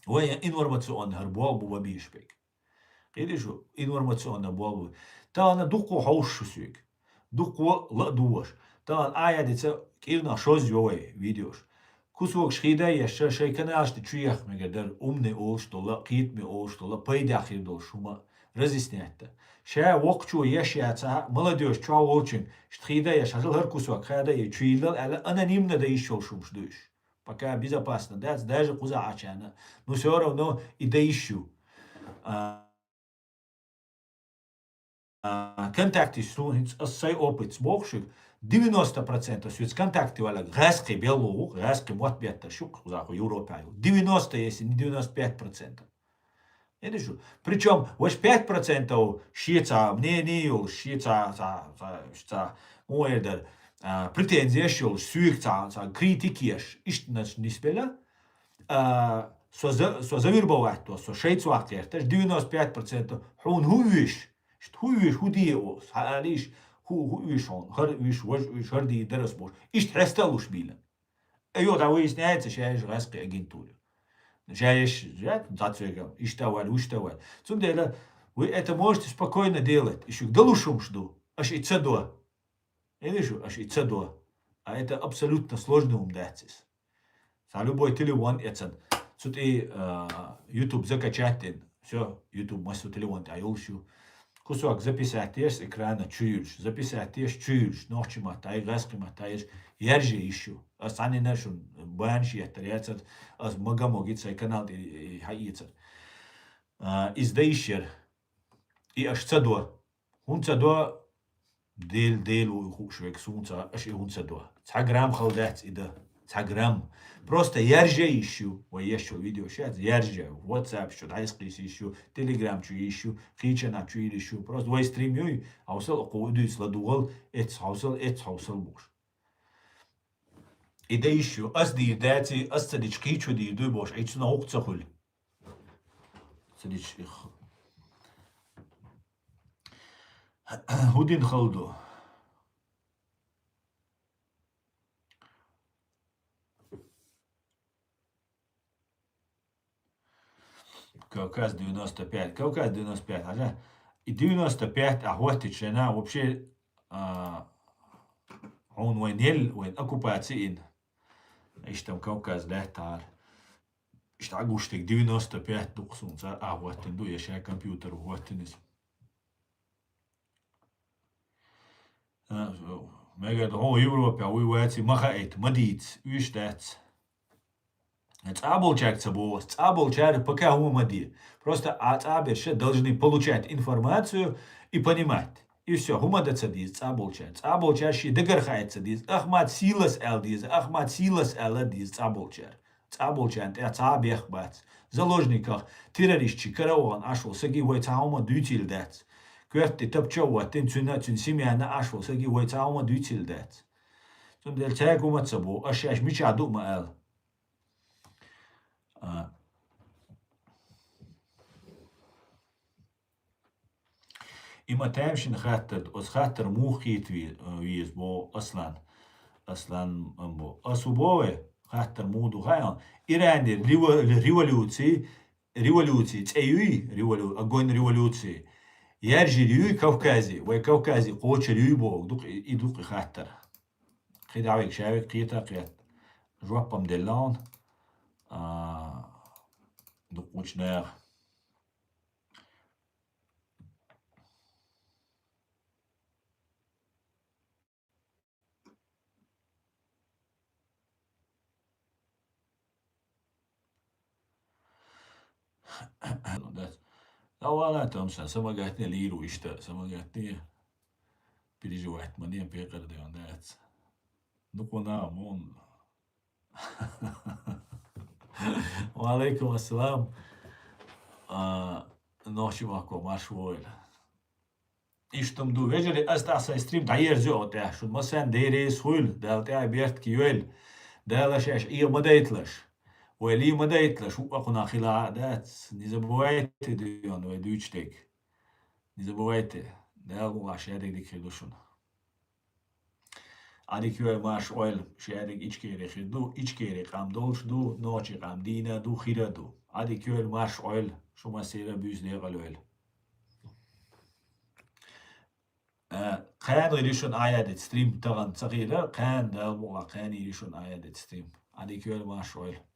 вай информационный хӀара болх бу бан безаш берг. Кхетий шу, информационный болх бу. Тахана дуккха хьовсуш шу соьга. Дуккха ла а дугӀаш. Тахана а я дица кӀирнах шозза йо вай видеош. Кусокаш хьийда еш, шайн каналаш тӀа чу яхха мегар дара, умный олуш дола, кхетаме олуш дола, пайдехь хир долуш хӀума разъяснять дан. Ша воккхачо еш яцахь а, молодёжь чохь волчуьнга, иштта хьийда еш, хьажал хӀара кусок хьада е чу йиллал аьлла, анонимно дан йиш йолуш хӀумаш ду уьш. Пока безопасно дац, даже кхузахь Ӏачарна. Ну, всё равно и дан йиш ю. А, а, контакте суна хӀинца ас сай опытца боху шуьга, девяносто процентов соьца контакте валаг гӀаьскхи белло ву, гӀаьскхи мотт беттарш ю кхузахь Европехь ю. Девяносто, если не девяносто пять процентов. Видишь? Причём ваш пять процентов шеца мнение йолуш, шеца, ца, ца, ца, муэр дар, а, претензияш йолуш, суьйга ца, ца, критика еш, иштта нисбелла, а, со за-, со завербовать до, со шайца ваккха гӀерташ, девяносто пять процентов хьуна хӀун вуьйш, иштта хӀун вуьйш, хӀун де оцу, хьан алийш, хӀу-, хӀун вуьйш хьуна, хӀара вуьйш, важа вуьйш, хӀара дийр дарас бохуш, иштта хьеста а луш бийла. Айо, да выясняется, ша еш гӀаьскхи агентура. Ша еш, ша, дӀа цоьгам, иштта ваьлла, вуьшта ваьлла. Цундела вы это можете спокойно делать. И шуьга далуш хӀумаш ду. Аша и ца до. Или шу, аша и ца до. А это абсолютно сложный хӀума дац иза. Сан любой телефон эцан. Цу тӀе, а, YouTube закачать дина. Всё, YouTube массо телефон тӀе йолуш ю. Кусок записать еш с экрана чу юьллуш. Записать еш чу юьллуш. Нохчи матта, ай гӀаьскхи матта еш. Ярже йиш ю. Ас цхьаннина шун банаш еттар яцар. Ас мага-моги цай канал тӀе, э, хьаэцар. А, иза дан йиш яр. И аша ца до. ХӀунда ца до? Дел-, Дела ву и хууш вега, суна ца, аша и хӀунда ца до. Цхьа грамм хала дац и дан. Цхьа грамм. Просто ярже йиш ю. Вай еш чу видео шаьц, ярже. WhatsApp чу дӀайса кхийса йиш ю. Telegram чу йиш ю. Кхийчана чу йиш ю. Просто вай стрим юй. Хьовсал, кху дуьйцу ладугӀал. Эц хьовсал, эц хьовсал бохуш. И дан йиш ю. Ас дийр даций, ас ца дича кхийчо дийр дуй бохуш. Ай цунах гӀуллакх ца хуьлу. Ца дича их. ХӀун дина хала ду? Кавказ девяносто пять. Кавказ девяносто пять. Хьажа, и девяносто пять а хӀоттича шайна вообще, а, хьуна вайн ел, вайн оккупаци ин. Иштта Кавказ лаьттахьара. Иштта гуш дерг девяносто пять ду-кх суна цара а хӀоттина ду, я шайн компьютер хӀоттина иза. А, мегар ду, хьо Европехь вуй ваций, ма хаийта, ма дийца, уьш дац. ЦӀа болчаьрга ца боху ас, цӀа болчара пока хӀума ма де. Просто а цӀа берш должны получать информацию и понимать. И всё, хӀума дан ца деза цӀа болчара. ЦӀа болчара шен дагара хаийта ца деза. Ахмат сийлас аьлла деза, Ахмат сийлас аьлла деза цӀа болчара. ЦӀа болчарна тӀехь цхьа а бехк бац. Заложниках, террористчий кара а вахана Ӏаш волу саги вай цхьа хӀума дуьйцийла дац. Коьрта тӀе тапча а ваттина, цуьнан а, цуьнан семьяна а Ӏаш волу саги вай цхьа хӀума дуьйцийла дац. Цундела цаьрга хӀума ца боху, аш шаьш мичахь ду а ма аьлла. А. И ма тамашийна хаттар ду, оцу хаттар муха кхета ве-, веза, боху Аслан. Аслан, м, бо. Ас хӀун боху вай? Хаттар муха ду хаьа? Иранера революци, революци цӀе юй, револю-, огонь революции. Яржийр юй Кавказе, вай Кавказе кхочур юй боху, дукха и, и дукха и хаттар. КхидӀа вайга ша вайга кхета а кхетта. Жоп-м делла хьуна. А, дукха гучу наха. Хавала там сан, самагатне лиру иштта, самагатне переживать мане пекъар да он дац. Ну, куна, мон. Ва алейкум ассалам. А, нохчи махко марш войла. Иштта ду вежарий, аз тӀа сай стрим дӀаерзо отӀа. Шун масан дерес хуйла, Дала тӀа берт кийойла. Дала шаш ия ма дайтлаш. Вай ли ма дайтлаш, хӀуъа кхуна хила дац. Не забывайте, дуйон, вай дуйчтек. Не забывайте. Дала гула шадик дик хир ду шуна. Адик йой марш ойла, шадик ичкери хир ду, ичкери къам долч ду, нохчи къам дийна ду, хира ду. Адик йой марш ойла, шума сера бюз декъал ойла. Э, кхаьна иришун аядет стрим таган ца хира, кхаьна дал мула, кхаьна иришун аядет стрим. Адик йой марш ойла.